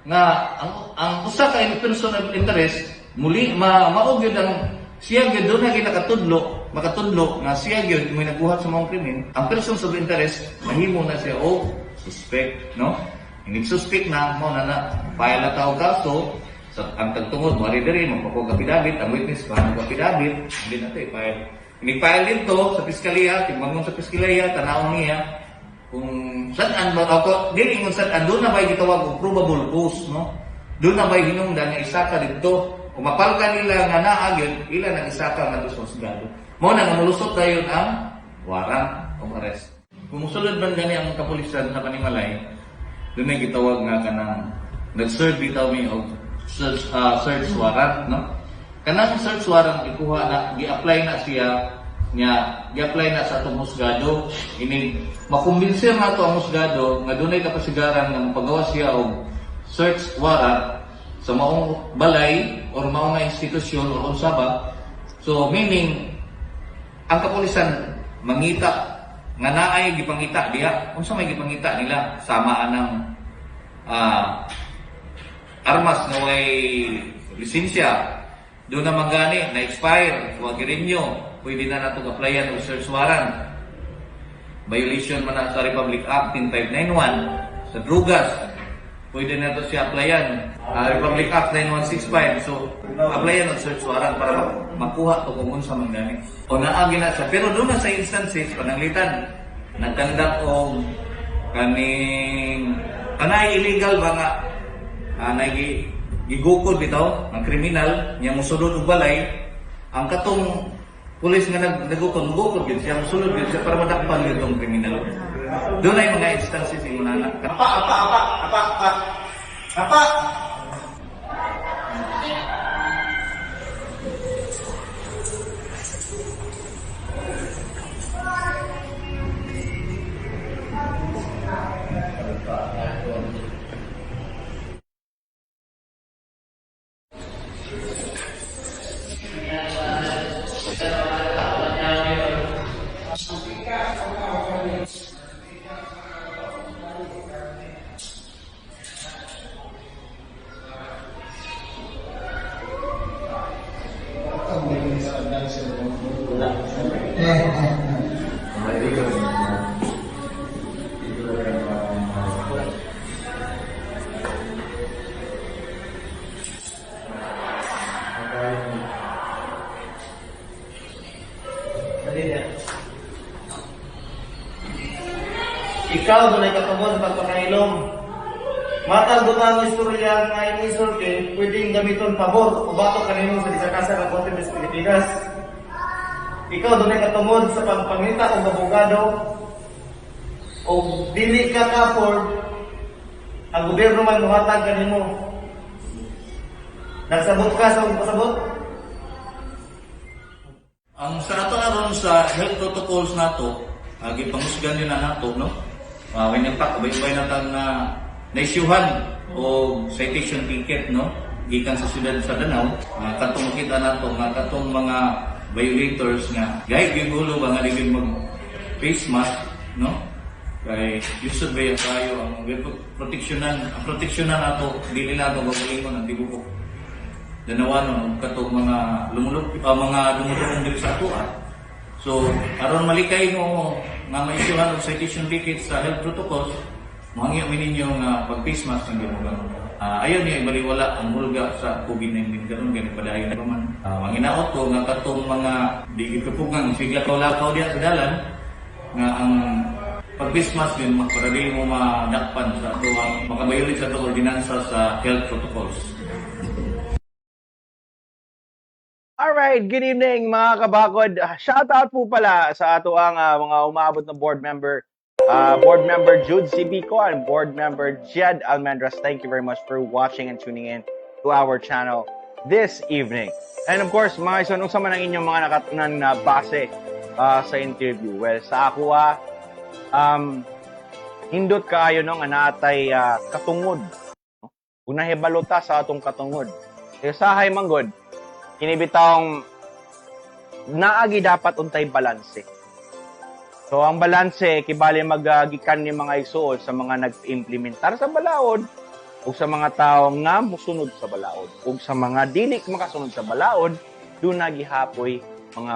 nga ang usa ka person of interest muli mao gyud ang siya gyud doon na ginakatudlo, makatudlo nga siya gyud may nagbuhat sa maong krimen, ang persons of interest mahimo na siya og suspect, no? Inig suspect na, mao na na file na tao kaso sa ang tagtungod mo ari diri magpakog affidavit, ang witness pa ang affidavit, hindi na to i-file. Ini-file dito sa piskaliya, timbangon sa piskaliya, tanawon niya kung saan ba ako dili ingon saan doon na bay gitawag og probable cause, no? Doon na bay hinungdan nga isaka didto. Kung mapalka nila nga naa gyud, ila nang isaka ngadto sa husgado. Mao na nga molusot dayon ang warrant of arrest. Kung musulod man gani ang kapulisan sa panimalay, doon ay gitawag nga kanang nag-serve bitaw mi og search warrant, no? Kanang search warrant gikuha na, gi-apply na siya nya, gi-apply na sa atong husgado. Ini makumbinser nato ang husgado nga dunay kapasigaran nga mapagawa siya og search warrant sa maong balay or maong nga institusyon or unsa ba. So meaning ang kapulisan mangita nga naay gipangita diha. Unsa may gipangita nila? Sama anang armas nga way lisensya, doon naman gani na expire, wa girenew, pwede na nato applyan og search warrant. Violation man na sa Republic Act 10591 sa drugas, pwede na to siya applyan. Republic Act 9165, so applyan og search warrant para makuha to kung unsa man gani. O naagi na siya, pero doon na sa instances pananglitan nagkandak og kaning kanay illegal ba nga nagi gigukod bitaw ang kriminal niya mosulod og balay, ang katong pulis nga nagukod mugukod gyud siya, mosulod gyud siya para madakpan gyud tong kriminal. Doon ay mga instances ingon ana. Apa, apa, apa, apa, apa. Apa. Ikaw dunay katungod sa pagpakahilom. Matag doon ang istorya nga imong isulti, pwedeng gamiton pabor o batok kanimo sa bisan asa nga korte sa Pilipinas. Ikaw dunay katungod sa pagpangita og abogado o dili ka ka-afford, ang gobyerno man mohatag kanimo. Nagsabot ka sa pasabot? Ang sa ato aron sa health protocols nato, gipangusgan din na nato, no? When in fact, ubay-ubay na tang na naisyuhan o citation ticket, no? Gikan sa siyudad sa Danao, katong makita nato nga katong mga violators nga gahig yung ulo ba nga di mag face mask, no? Kay usod ba kayo ang proteksyonan, ang proteksyonan nato dili nato gagalingon ang tibuok Danawanon ug katong mga lumulok mga dumudulong diri sa atoa. So aron malikay mo nga maisyuhan og citation ticket sa health protocols, mohangyo mi ninyo nga pag face mask ang mo. Ayaw niya ibaliwala ang hulga sa COVID-19 karon gani padayon pa man. Manginaot ko nga katong mga di gipupugang sige lakaw-lakaw diha sa dalan nga ang pag face mask din para dili mo madakpan sa ato ang makabayolate sa atong ordinansa sa health protocols. Alright, good evening, mga kabakod. Shout out po pala sa ato ang mga umabot na board member. Board member Jude Cibico and board member Jed Almendras. Thank you very much for watching and tuning in to our channel this evening. And of course, mga igsoon, unsa man ang inyong mga nakatunan na base sa interview? Well, sa ako, hindot kaayo, no, nga naatay katungod. No? Kung nahibalo ta sa atong katungod. Kaya sahay manggod, kini bitawng naagi dapat untay balanse. So ang balanse kibali magagikan ni, mga igsuon, sa mga nag-implementar sa balaod ug sa mga tawo nga musunod sa balaod ug sa mga dili makasunod sa balaod, duna gihapoy mga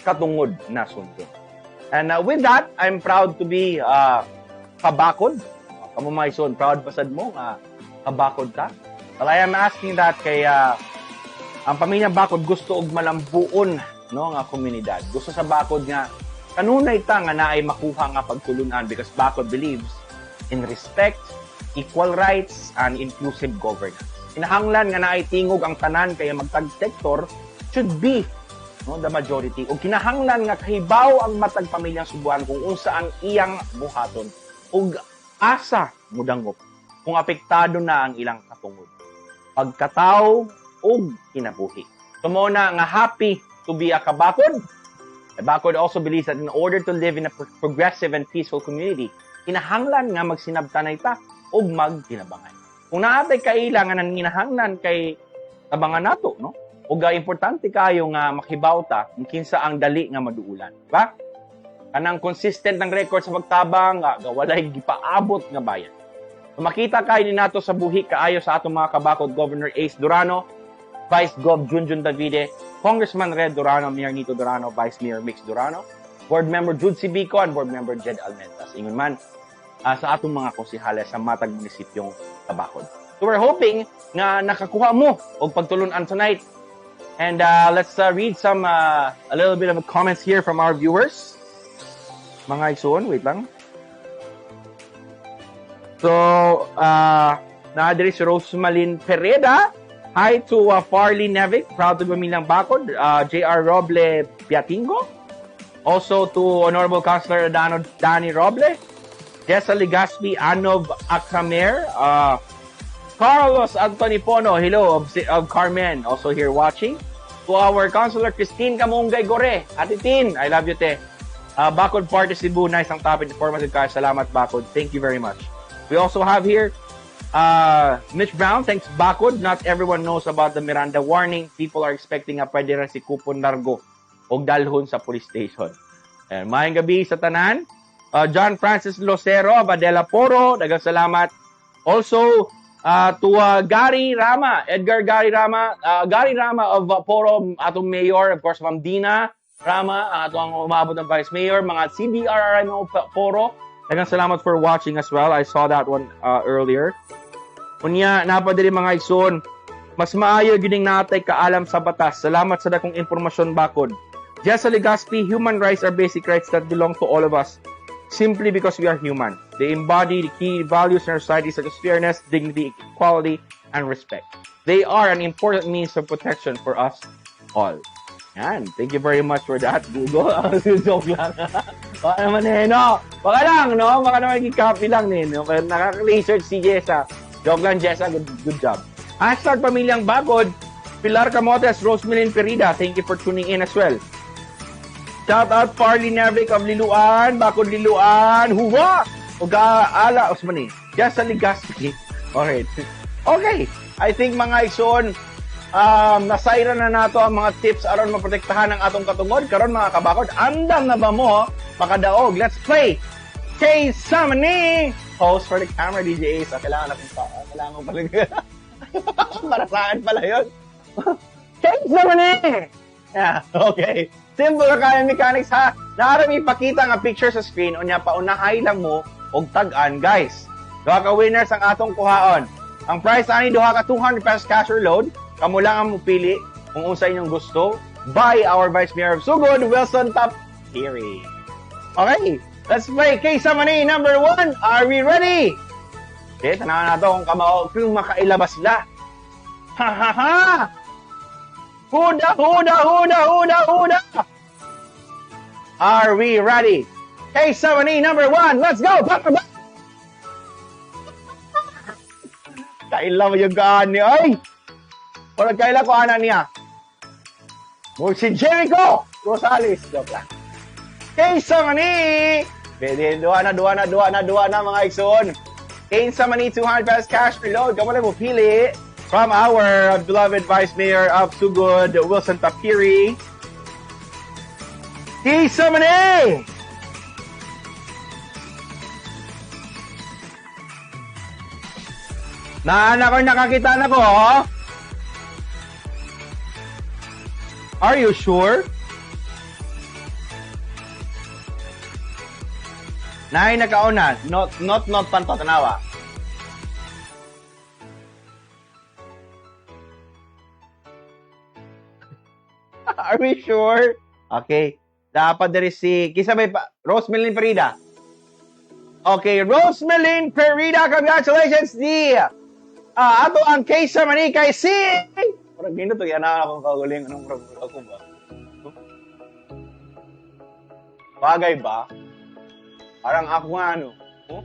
katungod na sundon. And with that, I'm proud to be kabakod. Kamo, mga igsoon, proud pasad mo nga kabakod ka? Well, I am asking that kay ang pamilyang Bakod gusto og malambuon, no, nga komunidad. Gusto sa Bakod nga kanunay ta nga naay makuha nga pagtulunan because Bakod believes in respect, equal rights, and inclusive governance. Kinahanglan nga naay tingog ang tanan kaya matag sektor should be, no, the majority. Ug kinahanglan nga kahibaw ang matag pamilyang Sugbuanon kung unsa ang iyang buhaton ug asa mudangop kung apektado na ang ilang katungod, pagkatao ug kinabuhi. So mao na nga happy to be a kabakod. Bakod also believes that in order to live in a progressive and peaceful community, kinahanglan nga magsinabtanay ta ug magtinabangay. Kung naatay kaila nga nanginahanglan kay tabangan nato, no? Ug importante kayo nga makibaw ta kung kinsa ang dali nga maduulan, ba? Kanang consistent ng record sa pagtabang, nga walay gipaabot nga bayad. So, makita kayo ni nato sa buhi kaayo sa atong mga kabakod: Governor Ace Durano, Vice Gov Junjun Davide, Congressman Red Durano, Mayor Nito Durano, Vice Mayor Mix Durano, Board Member Jude Cibico, and Board Member Jed Almentas. Ingon man sa atong mga konsehales sa matag munisipyong Kabakod. So we're hoping nga nakakuha mo og pagtulunan tonight. And let's read some a little bit of comments here from our viewers. Mga igsoon, wait lang. So, naa diri si Rosemalin Pereda. Hi to Farley Nevic, proud to be Pamilyang Bakod. J.R. Roble Piatingo. Also to Honorable Councilor Adano Danny Roble. Jessa Legaspi, Anov Akramer. Carlos Anthony Pono, hello, of Carmen, also here watching. To our Councilor Christine Kamungay Gore. Ate Tin, I love you, te. Bakod Party Cebu, nice ang topic, informative kayo. Salamat, Bakod. Thank you very much. We also have here Mitch Brown, thanks, Bakod. Not everyone knows about the Miranda warning. People are expecting a pwede ra si Kupon Largo og dalhon sa police station. And maayong gabi sa tanan. John Francis Locero, Abadela Poro, daghang salamat. Also, to Gary Rama, Edgar Gary Rama, Gary Rama of Poro, atong mayor, of course, Ma'am Dina Rama, ang atong umabot ng vice mayor, mga CDRRM Poro, daghang salamat for watching as well. I saw that one earlier. Unya, naa pa diri, mga igsoon, mas maayo gining natay kaalam sa batas. Salamat sa dakong impormasyon, Bakod. Jessa Legaspi, human rights are basic rights that belong to all of us. simply because we are human. They embody the key values in our society such as fairness, dignity, equality, and respect. They are an important means of protection for us all. Yan. Thank you very much for that, Google. Joke lang. Baka naman eh, no? Baka lang, no? Baka naman i-copy lang eh, no? Pero nakaka-research si Jessa. Joke lang, Jessa. Good, good job. #PamilyangBakod, Pilar Camotes, Rosemelin Perida. Thank you for tuning in as well. Shout out Farley Navic of Liluan, Bakod Liluan, Huwa! Uga ala, Osmani. Jessa Ligaspi. Alright. Okay. I think, mga igsoon, nasayran na nato ang mga tips aron maprotektahan ang atong katungod. Karon, mga kabakod, andam na ba mo makadaog? Let's play Kaysa Man Ni! Pose for the camera, DJ Ace. Ah, kailangan natin pa. Ah, kailangan ko pala. Para saan pala yun? Kaysa Man Ni! Yeah, okay. Simple ra kaayo mechanics ha. Naa ra'y ipakita nga picture sa screen unya paunahay lang mo og tag-an, guys. Duha ka winners ang atong kuhaon. Ang prize ani duha ka ₱200 cash or load. Kamo lang ang mupili kung unsa inyong gusto by our Vice Mayor of Sugod, Wilson Tapiri. Okay, let's play Kaysa Man Ni number 1. Are we ready? Okay, tanawan nato kung kamao kung makaila ba sila. Ha ha ha! Huda, huda, huda, huda, huda! Are we ready? Kaysa Man Ni number 1. Let's go! Baka ba? Kaila mo yung gani, ay! Parang kaila ko ana niya. Mo si Jericho Rosales. Joke lang. Kaysa Man Ni! Pwede, duha na, duha na, duha na, duha na, mga igsoon. Kaysa Man Ni, ₱200 cash reload. Kamo lang mo pili from our beloved Vice Mayor of Sugod, Wilson Tapiri. Kaysa Man Ni! Naana ko, nakakita na ko, oh. Are you sure? Naay nakauna. Not, not, not panto, tanawa. Are we sure? Okay. Dapat diri si, kisa may pa, Rosemelin Perida. Okay, Rosemelin Perida, congratulations di. Ato ang Kaysa Man Ni kay si Parang gino to, yan na akong kagaling. Anong murag ako ba? Bagay ba? Parang ako nga ano. Huh?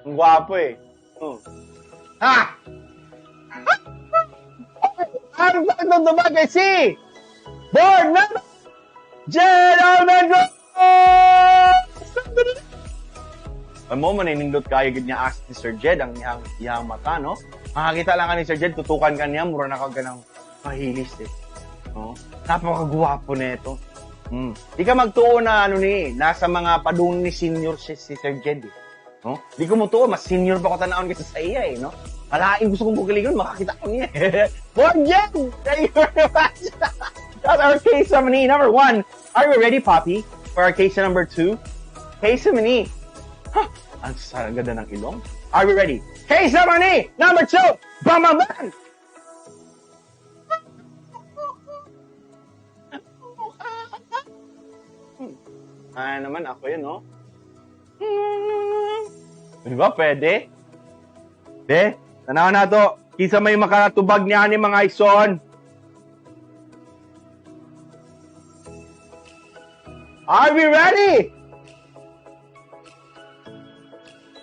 Ang gwapo eh. Huh. Ha! Ang gwapo ba kay si Board Member Jed Almendro! Ang mo, maninindot kayo gid niya as ni Sir Jed, ang iyang mata, no? Makakita lang ka ni Sir Jed, tutukan ka niya, mura na ka ganang mahilis eh. No? Napakagwapo nito. Di ka magtuo na ano ni, nasa mga padung ni senior si Sir Jed eh. No? Di ko mutuo, mas senior pa ko tanawon kaysa sa iya eh, no? Malaing gusto kong bukilingon, makakita ko niya eh. Board Jed! Thank you very much! That's our Kaysa Man Ni number 1. Are we ready, Poppy? For our case number 2? Kaysa Man Ni. Huh, ang ganda ng ilong. Are we ready? Kaysa Man Ni number 2! Bam, bam, bam! Ay naman, ako yun, no? Di ba, pwede? De, tanaw na to. Kinsa may makatubag niya ni mga ison. Are we ready?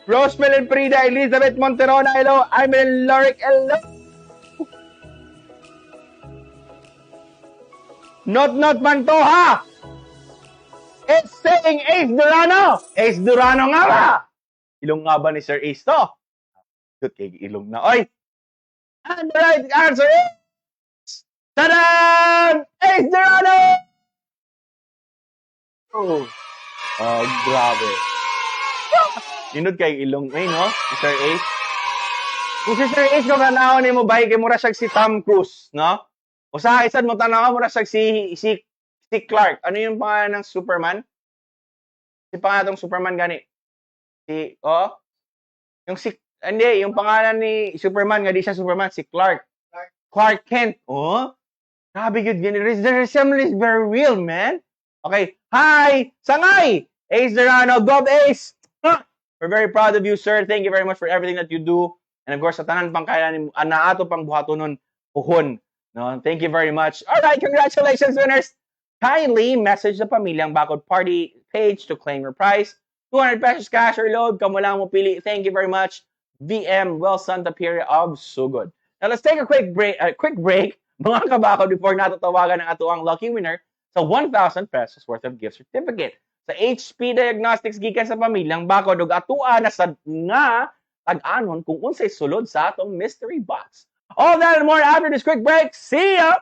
Rosemelin Prida, Elizabeth Monterona, hello. I'm Loric, hello. Not, not Mantoha. It's saying Ace Durano. Ace Durano nga ba? Ilong nga ba ni Sir Ace to? Good kay ilong na. Oy! And the right answer is... Tadam! Ace Durano! Oh, oh grabe. Nindot kay ilong, eh, no? Si Sir Ace. Kung si Sir Ace, kung tanaw ni mo, bay, kay mura siya si Tom Cruise, no? O sa isad mo tanaw, mura siya si Clark. Ano yung pangalan ng Superman? Si pangalan tong Superman gani. Si, oh? Yung si, hindi, yung pangalan ni Superman, nga di siya Superman, si Clark. Clark Kent. Oh? Grabe, good. The resemblance is very real, man. Okay. Hi! Sangay! Ace Durano, Gov Ace! Huh! We're very proud of you, sir. Thank you very much for everything that you do. And of course, sa tanan pang kaya ni na ato pang buhatonon puhon. No? Thank you very much. All right, congratulations, winners. Kindly message the Pamilyang Bakod Party page to claim your prize. 200 pesos cash or load. Kamo lang mo pili. Thank you very much. VM Wilson Tapir of Sugod. Now let's take a quick break, mga kabakod, before nato tawagan ang atoang lucky winner sa 1,000 pesos worth of gift certificate sa HP Diagnostics gikan sa Pamilyang Bakod ug atua na sad nga tag-anon kung unsay sulod sa atong mystery box. All that and more after this quick break. See ya!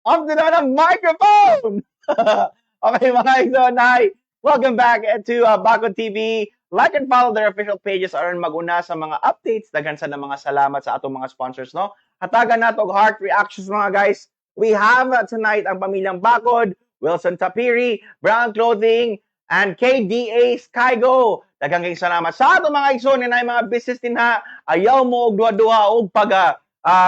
Off to the microphone! Okay, mga igsoon, hi! Welcome back to Bakod TV. Like and follow their official pages aron maguna sa mga updates. Daghan sa na mga salamat sa atong mga sponsors, no? Hatagan nato og heart reactions, mga guys. We have tonight ang pamilyang Bakod, Wilson Tapiri, Brown Clothing, and KDA Skygo. Daghang kayong salamat sa atong mga igsoon nga naay mga business din ha. Ayaw mo og duha-duha og pag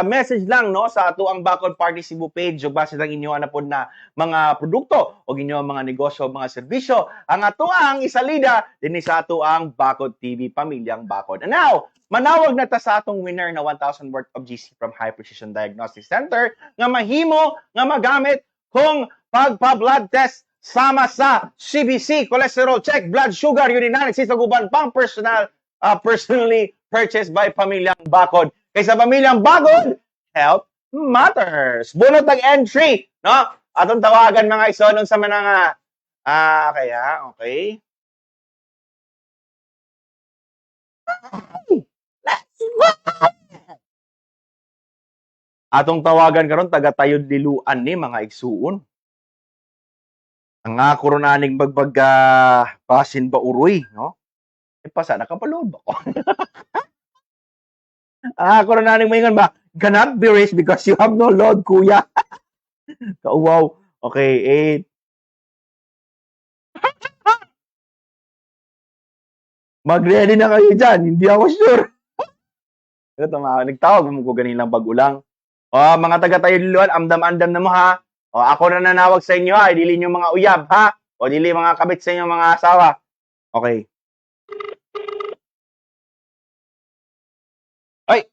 message lang, no, sa ato ang Bakod Party Cebu page ug base lang inyo na pod na mga produkto o inyo mga negosyo, mga serbisyo ang ato ang isalida dinhi sa ato ang Bakod TV, Pamilyang Bakod. And now, manawag na ta sa atong winner na 1,000 worth of GC from High Precision Diagnostic Center nga mahimo nga magamit kung pagpa-blood test sama sa CBC, cholesterol check, blood sugar, urinalysis ug uban pang personally purchased by Pamilyang Bakod. Kay sa Pamilyang Bakod, health matters. Bunot ang entry, no? Atong tawagan, mga igsoon, sa mga kaya okay. Let's go! Atong tawagan karon taga Tayod Liluan ni, mga igsuon. Ang ako ron aning bagbag basin ba uroy, no? Eh pasa nakapaload ba ko? Ako ron aning maingon ba? "Cannot be raised because you have no load, kuya." Kauwaw. Okay, eight. Mag-ready na kayo dyan. Hindi ako sure. Ito, mga nagtawag mo ko ganilang bagulang. O, mga taga Tayod Liluan, amdam-andam na mo ha. O, ako na nanawag sa inyo ha. Dili nyo mga uyab ha. O, dili mga kabit sa inyo mga asawa. Okay. Ay!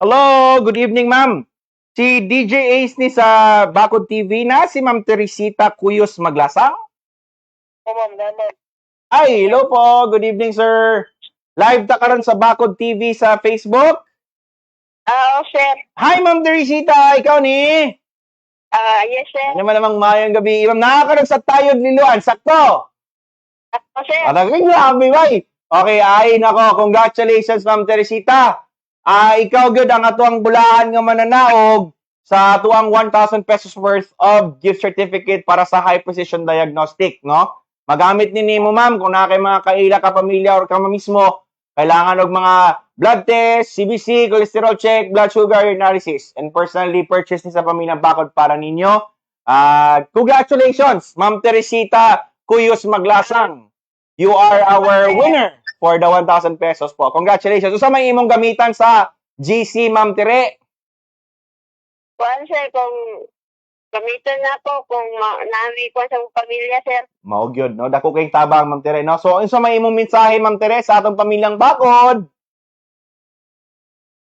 Hello! Good evening, ma'am. Si DJ Ace ni sa Bakod TV na, si Ma'am Teresita Cuyos Maglasang. Po, ma'am, naman. Ay, hello po. Good evening, sir. Live ta karon sa Bakod TV sa Facebook. Oo, sir. Hi, Ma'am Teresita. Ikaw ni? Yes, sir. Ano man namang mayang gabi. Ma'am, nakakaroon sa Tayod Liluan. Sakto. Ako, sir. Alam, grabe, bay. Okay, ay, nako. Congratulations, Ma'am Teresita. Ikaw gyud ang atuang bulaan nga mananaog sa atuang 1,000 pesos worth of gift certificate para sa High Precision Diagnostic, no? Magamit ni nimo, ma'am, kung naa kay mga kaila ka pamilya or kamo mismo kailangan og mga blood test, CBC, cholesterol check, blood sugar analysis, and personally purchase ni sa Pamilyang Bakod para ninyo. Congratulations, Ma'am Teresita Cuyos Maglasang. You are our winner for the 1,000 pesos po. Congratulations. Usa may imong gamitan sa GC, Ma'am Tere? Kuan, sir, kung gamiton na ako, kung nami ko sa pamilya, sir. Mao gyud, no? Dako kay tabang, Ma'am Tere, no? So, unsa may imong mensahe, Ma'am Tere, sa atong Pamilyang Bakod?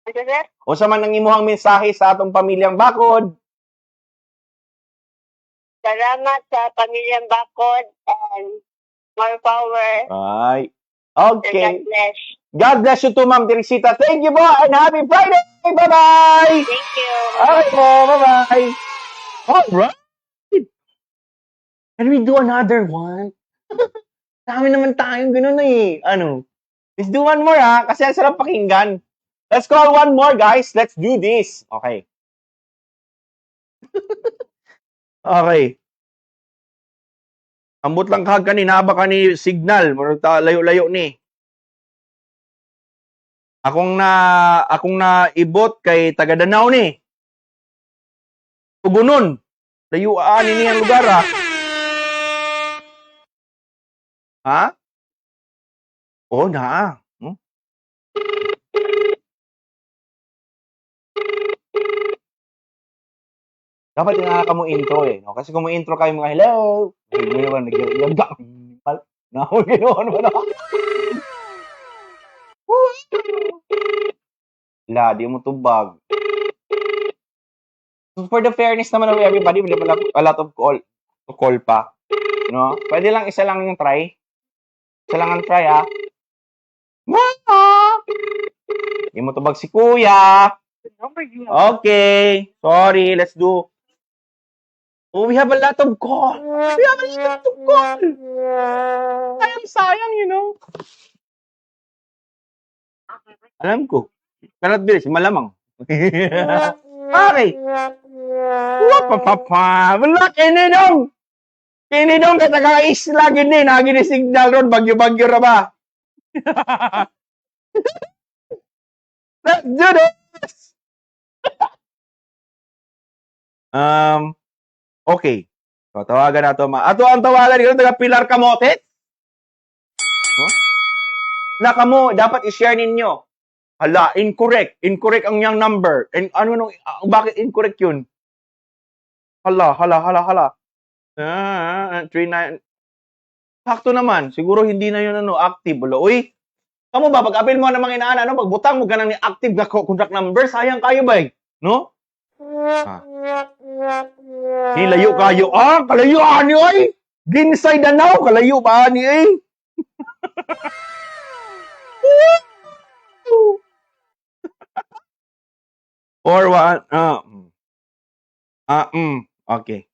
Ano, sir? Unsa man ang imong mensahe sa atong Pamilyang Bakod? Salamat sa Pamilyang Bakod and more power. Ay. And Okay. God bless. God bless you too, Ma'am Teresita. Thank you po and happy Friday! Bye-bye! Thank you. Okay po, bye-bye! All right! Can we do another one? Dami naman tayong ganun na eh. Ano? Let's do one more ha, kasi ang sarap pakinggan. Let's call one more, guys. Let's do this. Okay. Okay. Ambot lang kag kanina ba kani signal, murag ta layo-layo ni. Akong na ibot kay taga Danao ni. Tugunon. Layuan ni ang lugar ah. Ha? Oh, naa. Dapat yung ka mo intro eh. No? Kasi kung mo intro kayo mga hello, hindi mo naman nag na ganoon mo na. La, di mo tubag. So for the fairness naman of everybody, wala pala a lot of call to call pa. No? Pwede lang isa lang yung try. Isa lang ang try, ha. Ma! Di mo tubag si kuya. Okay. Sorry, let's do. Oh, we have a lot of call. We have a lot of call. Sayang, sayang. Alam ko. Cannot be, malamang. Okay. Wapapapa. Wala, kini dong. Kini dong, kay taga isla gini. Nagi ni signal ron, bagyo-bagyo ra ba? Let's do this! Okay. So, tawagan na to. Ato ang tawagan dito, taga Pilar Camote. Huh? Na kamo, dapat i-share ninyo. Hala, incorrect. Incorrect ang yang number. And ano nung, bakit incorrect yun? Hala, hala, hala, hala. Ah, 3, 9. Sakto naman. Siguro hindi na yun ano, active. Wala. Uy, kamo ba, pag-apil mo ng mga inaana, no? Pagbutang mo ganang ni active na contract number, sayang kayo ba eh? No? Ah. Nilayo kayo. Ah, kalayo ani oy. Ginsay Danau, kalayo ba ani eh? Or one, okay.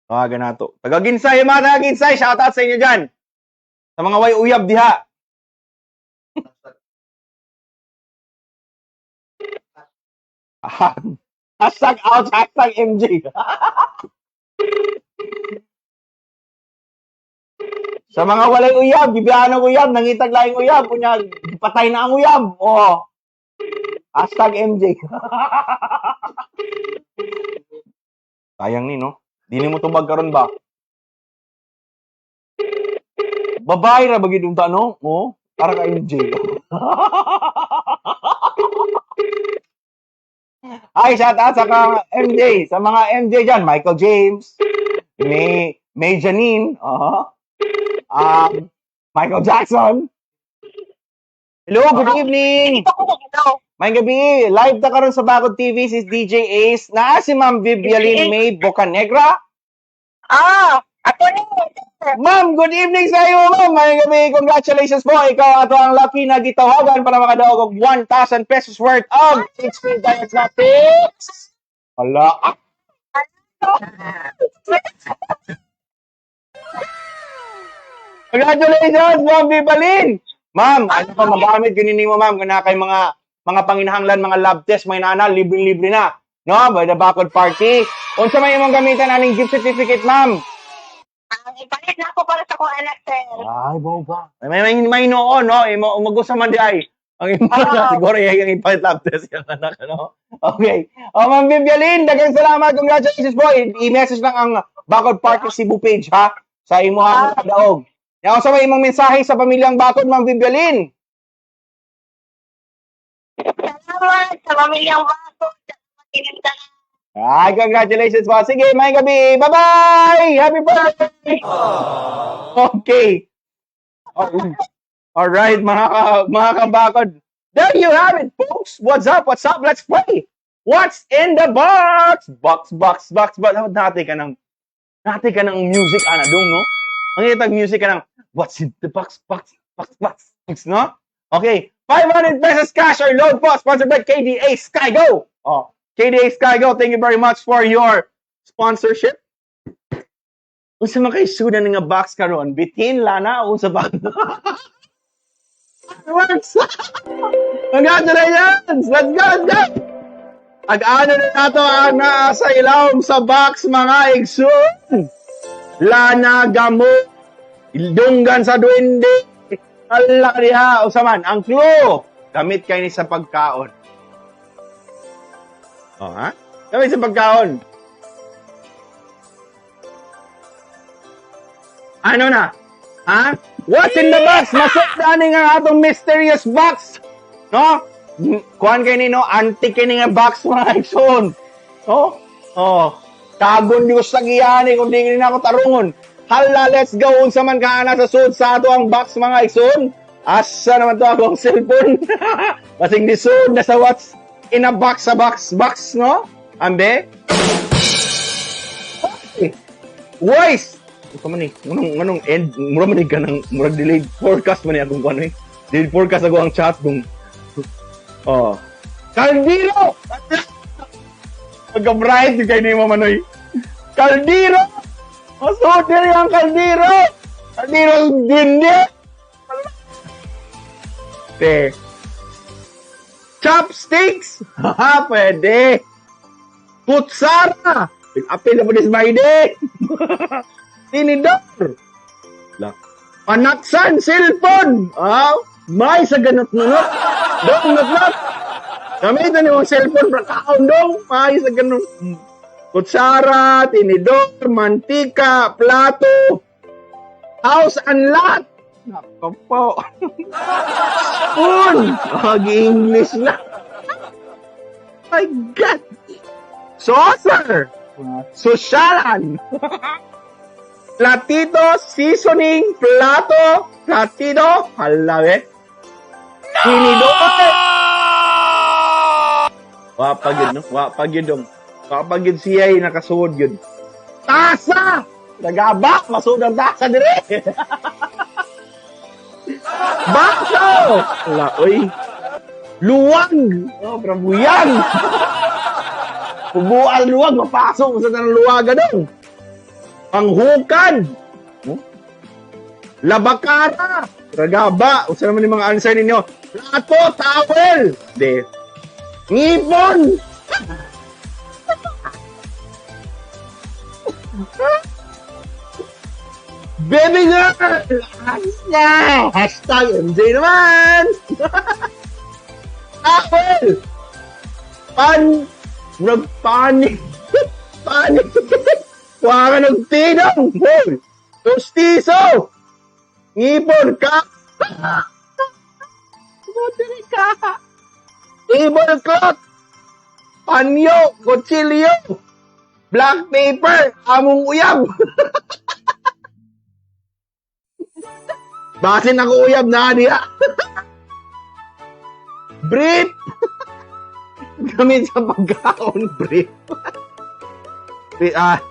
Tawagan na to. Taga Ginsay, mga taga Ginsay, shout out sa inyo dyan. Sa mga way uyab diha. Hashtag out, hashtag MJ. Sa mga walay uyab, gibiyaan ang uyab, nangitag laing uyab, kunya, patay na ang uyab. Oh. Hashtag MJ. Sayang ni, no? Dili mo tubag karon ba? Babae ra ba gid unta, no? Oh, para ka MJ. Ay, shout out sa ka MJ, sa mga MJ dyan, Michael James, May Janine, Michael Jackson. Hello, good evening. May gabi, live ta karon sa Bakod TV si DJ Ace. Naa si Ma'am Vivialine May Bocanegra. Ah, ako ni. Ma'am, good evening sa iyo, ma'am. May gabi, congratulations po. Ikaw ato ang lucky na gitawagan para makadaog og 1,000 pesos worth of HP Diagnostics. Hala. Congratulations, Ma'am Vivialine. Ma'am, ano pa magamit yun nimo, ma'am, kana kay mga panginahanglan, mga lab test, may nana, libre-libre na. No, by the Bakod Party. Unsa may imong gamitan aning gift certificate, ma'am? Ang ipalit na ako para sa akong anak, sir. Ay, bao ba? May noon, no? Imo magusa man di ay. Ang imo na siguro yung ipalit lab test yung anak, no? Okay. O, Ma'am Vivialine, daghang salamat. Congratulations po. I-message lang ang Bakod Party Cebu page, ha? Sa imo ang daog. Yaw sa may imong mensahe sa pamilyang Bakod, Ma'am Vivialine. Salamat sa pamilyang Bakod. Ay, congratulations po. Sige, may gabi. Bye-bye! Happy birthday! Okay. Oh, all right, mga kabakod. There you have it, folks. What's up? What's up? Let's play. What's in the box? Box, box, box, box. Nati ka ng music, ana, dong, no? Ang itag music ka ng what's in the box, box, box, box, box, no? Okay. 500 pesos cash or load po. Sponsored by KDA SkyGo. Oh, KDA SkyGo, thank you very much for your sponsorship. Unsa man kay sudan nga box karon? Bitin lana unsa ba? Works. Congratulations! Let's go, let's go! Ag-ano na nato ang nasa ilawom sa box, mga igsoon. Lana gamo. Dunggan sa duwende. Ala diha, usa man ang clue. Gamit kay ni sa pagkaon. Oh, ha? Gamit sa pagkaon. Ano na? Ha? What's in the box? Masuk ani nga atong mysterious box. No? Kuan kay ni, no? Antique kini nga box, mga igsoon. No? Oh. Kagon di ko sa giyani kung di na ako tarungon. Hala, let's go. Unsa man ka ana sa sud sa ato ang box, mga igsoon. Asa naman to akong cellphone? Basing di sud na sa what's in a box sa box box, no? Ambe? Okay. Wise! Ito man eh. Nganong end? Mura man eh ka ng murag delayed forecast man eh akong kuano eh. Delayed forecast ako ang chat kung oh. Kaldero! Pagka-bright yung kayo ni Mama Manoy. Kaldero! Masud diri ang kaldero! Kaldero duwende! Te. Chopsticks! Ha, pwede! Kutsara! Apil na po ni Smiley! Tinidor! La. Panaksan, cellphone! Ah, may sa ganot nunot. Dong, nut nut. Gamitan ni mong cellphone para kaon dong. May sa ganot. Kutsara, tinidor, mantika, plato, house and lot. Nako po. Spoon! Mag-English na. My God! Saucer! Sosyalan! Platito, seasoning, plato, platito, hala eh. Tinidor! Wa pa gyud, no? Wa pa gyud dong. Wa pa gyud siya nakasuod yun. Tasa! Nagaba! Masuod ang tasa dire! Baso! Hala, oy. Luwag! Oh, brabuyag! Bubuan luwag, mapasok sa tanang luwaga dong. Panghukad! Oh? Labakara! Ragaba! Usa naman yung mga answer ninyo. Plato, towel! De. Ngipon! Baby girl! Asa! #MJ naman! Towel! Pan! Nagpanik! Panik! Kuha ka ng tinong! Hoy! Tostiso! Ngipon ka! Buti ka! Tablecloth! Panyo! Kutsilyo! Black paper! Among uyab! Basin ako uyab na diya! Brief! Gamit sa pagkaon, brief. Ah,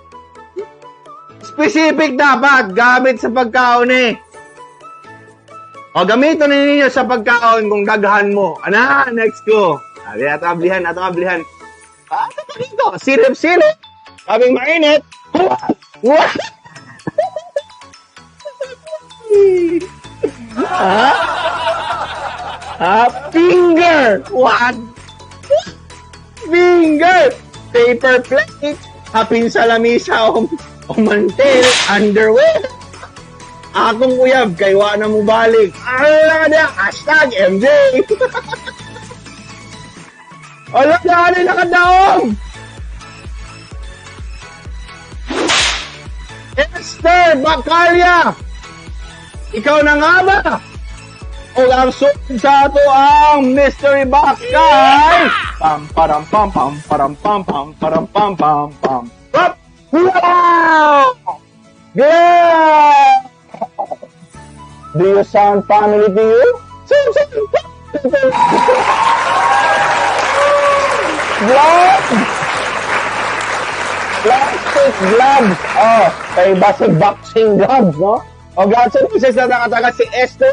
specific dapat, gamit sa pagkaon eh. O, gamitin ninyo sa pagkaon kung daghan mo. Ana, next ko. Abi, ato ablihan, ato ablihan. Ah, ito dito. Silip-silip. Kaming mainit. What? Ha? Ah, finger. What? Finger. Paper plate. Hapin sa lamisa o mantel. Underwear. Akong uyab, kay wa na mo balik. Ala na, #MJ. Ala na, ano nakadaong? Esther Bacalla! Ikaw na nga ba? O ang sunod sa ato ang mystery box kay pam param pam pam param pam pam param pam pam pam. Up! Wow! Yeah! Do you sound family to you? Gloves! Plastic gloves! Oh, kay basig boxing gloves, no? Congratulations na nakataga si Esther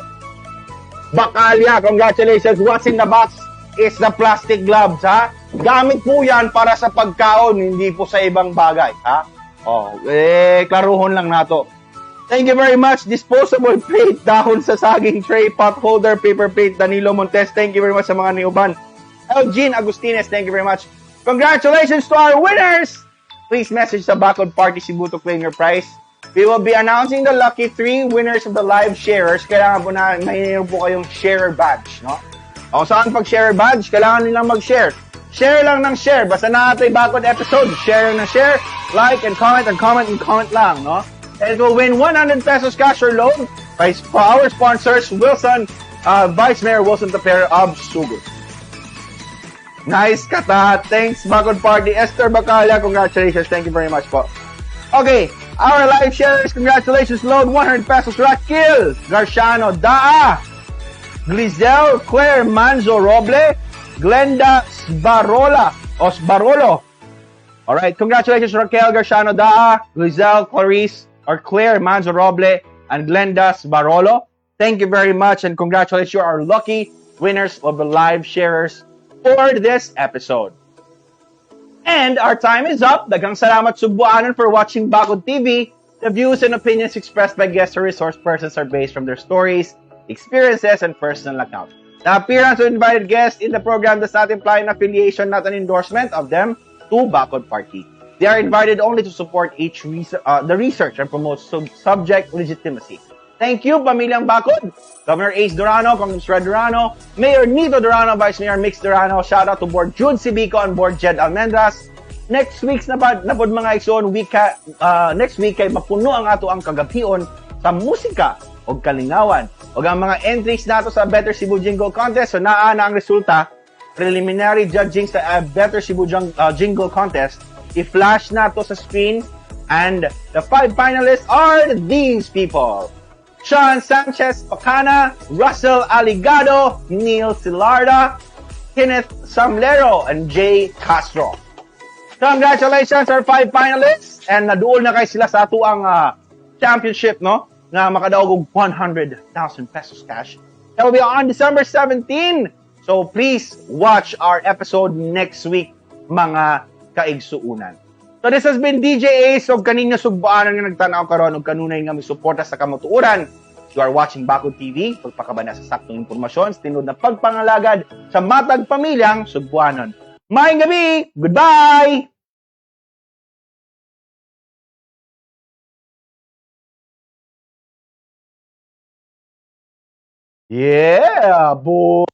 Bacalla. Congratulations. What's in the box is the plastic gloves, ha? Gamit po yan para sa pagkaon, hindi po sa ibang bagay, ha? Oh, eh, klaruhon lang nato. Thank you very much. Disposable plate, dahon sa saging tray, pot holder, paper plate, Danilo Montes. Thank you very much sa mga niuban. Eugene Agustines, thank you very much. Congratulations to our winners! Please message the Bakod Party Cebu to claim your prize. We will be announcing the lucky 3 winners of the live sharers. Kailangan po na mayroon po kayong sharer badge, no? O saan pag sharer badge, kailangan nilang mag-share. Share lang ng share. Basta na ito yung Bakod episode, share lang ng share, like and comment and comment and comment lang, no? And it will win 100 pesos cash or loan by our sponsors, Wilson, Vice Mayor Wilson Tapera of Sugod. Nice kata. Thanks, Bakod Party. Esther Bacalla, congratulations. Thank you very much po. Okay, our live sharers, congratulations. Load 100 pesos. Raquel Garciano Daa, Grisel Claire Manzo Roble, Glenda Sbarola, o Sbarolo. All right, congratulations Raquel Garciano Daa, Grisel Clarice, or Claire Manzo Roble, and Glenda Sbarolo. Thank you very much, and congratulations. You are lucky winners of the live sharers for this episode. And our time is up. Daghang salamat Sugbuanon for watching Bakod TV. The views and opinions expressed by guests or resource persons are based from their stories, experiences, and personal account. The appearance of invited guests in the program does not imply an affiliation, not an endorsement of them. to Bakod Party. They are invited only to support the research and promote subject legitimacy. Thank you, Pamilyang Bakod. Governor Ace Durano, Congressman Red Durano, Mayor Nito Durano, Vice Mayor Mix Durano. Shout out to Board Jude Sibico and Board Jed Almendras. Next week's na pod mga igsoon, next week kay mapuno ang ato ang kagabion sa musika o kalingawan. O ang mga entries nato sa Better Cebu Jingle Contest. So naa na ang resulta, preliminary judging sa Better Cebu Jingle Contest. I-flash nato sa screen, and the 5 finalists are these people: Sean Sanchez Pacana, Russell Aligado, Neil Silarda, Kenneth Samlero, and Jay Castro. Congratulations our 5 finalists, and naduol na kay sila sa ato ang championship, no? Nga makadaog og 100,000 pesos cash. That will be on December 17. So please watch our episode next week, mga kaigsuunan. So this has been DJ Ace og kaninyo sugbaanan nga nagtan-aw karon og kanunay nga misuporta sa kamatuoran. You are watching Bakod TV, pagpakabana sa saktong impormasyon sa tinuod na pagpangalagad sa matag pamilyang Sugbuanon. Maayong gabi! Goodbye! Yeah, boy!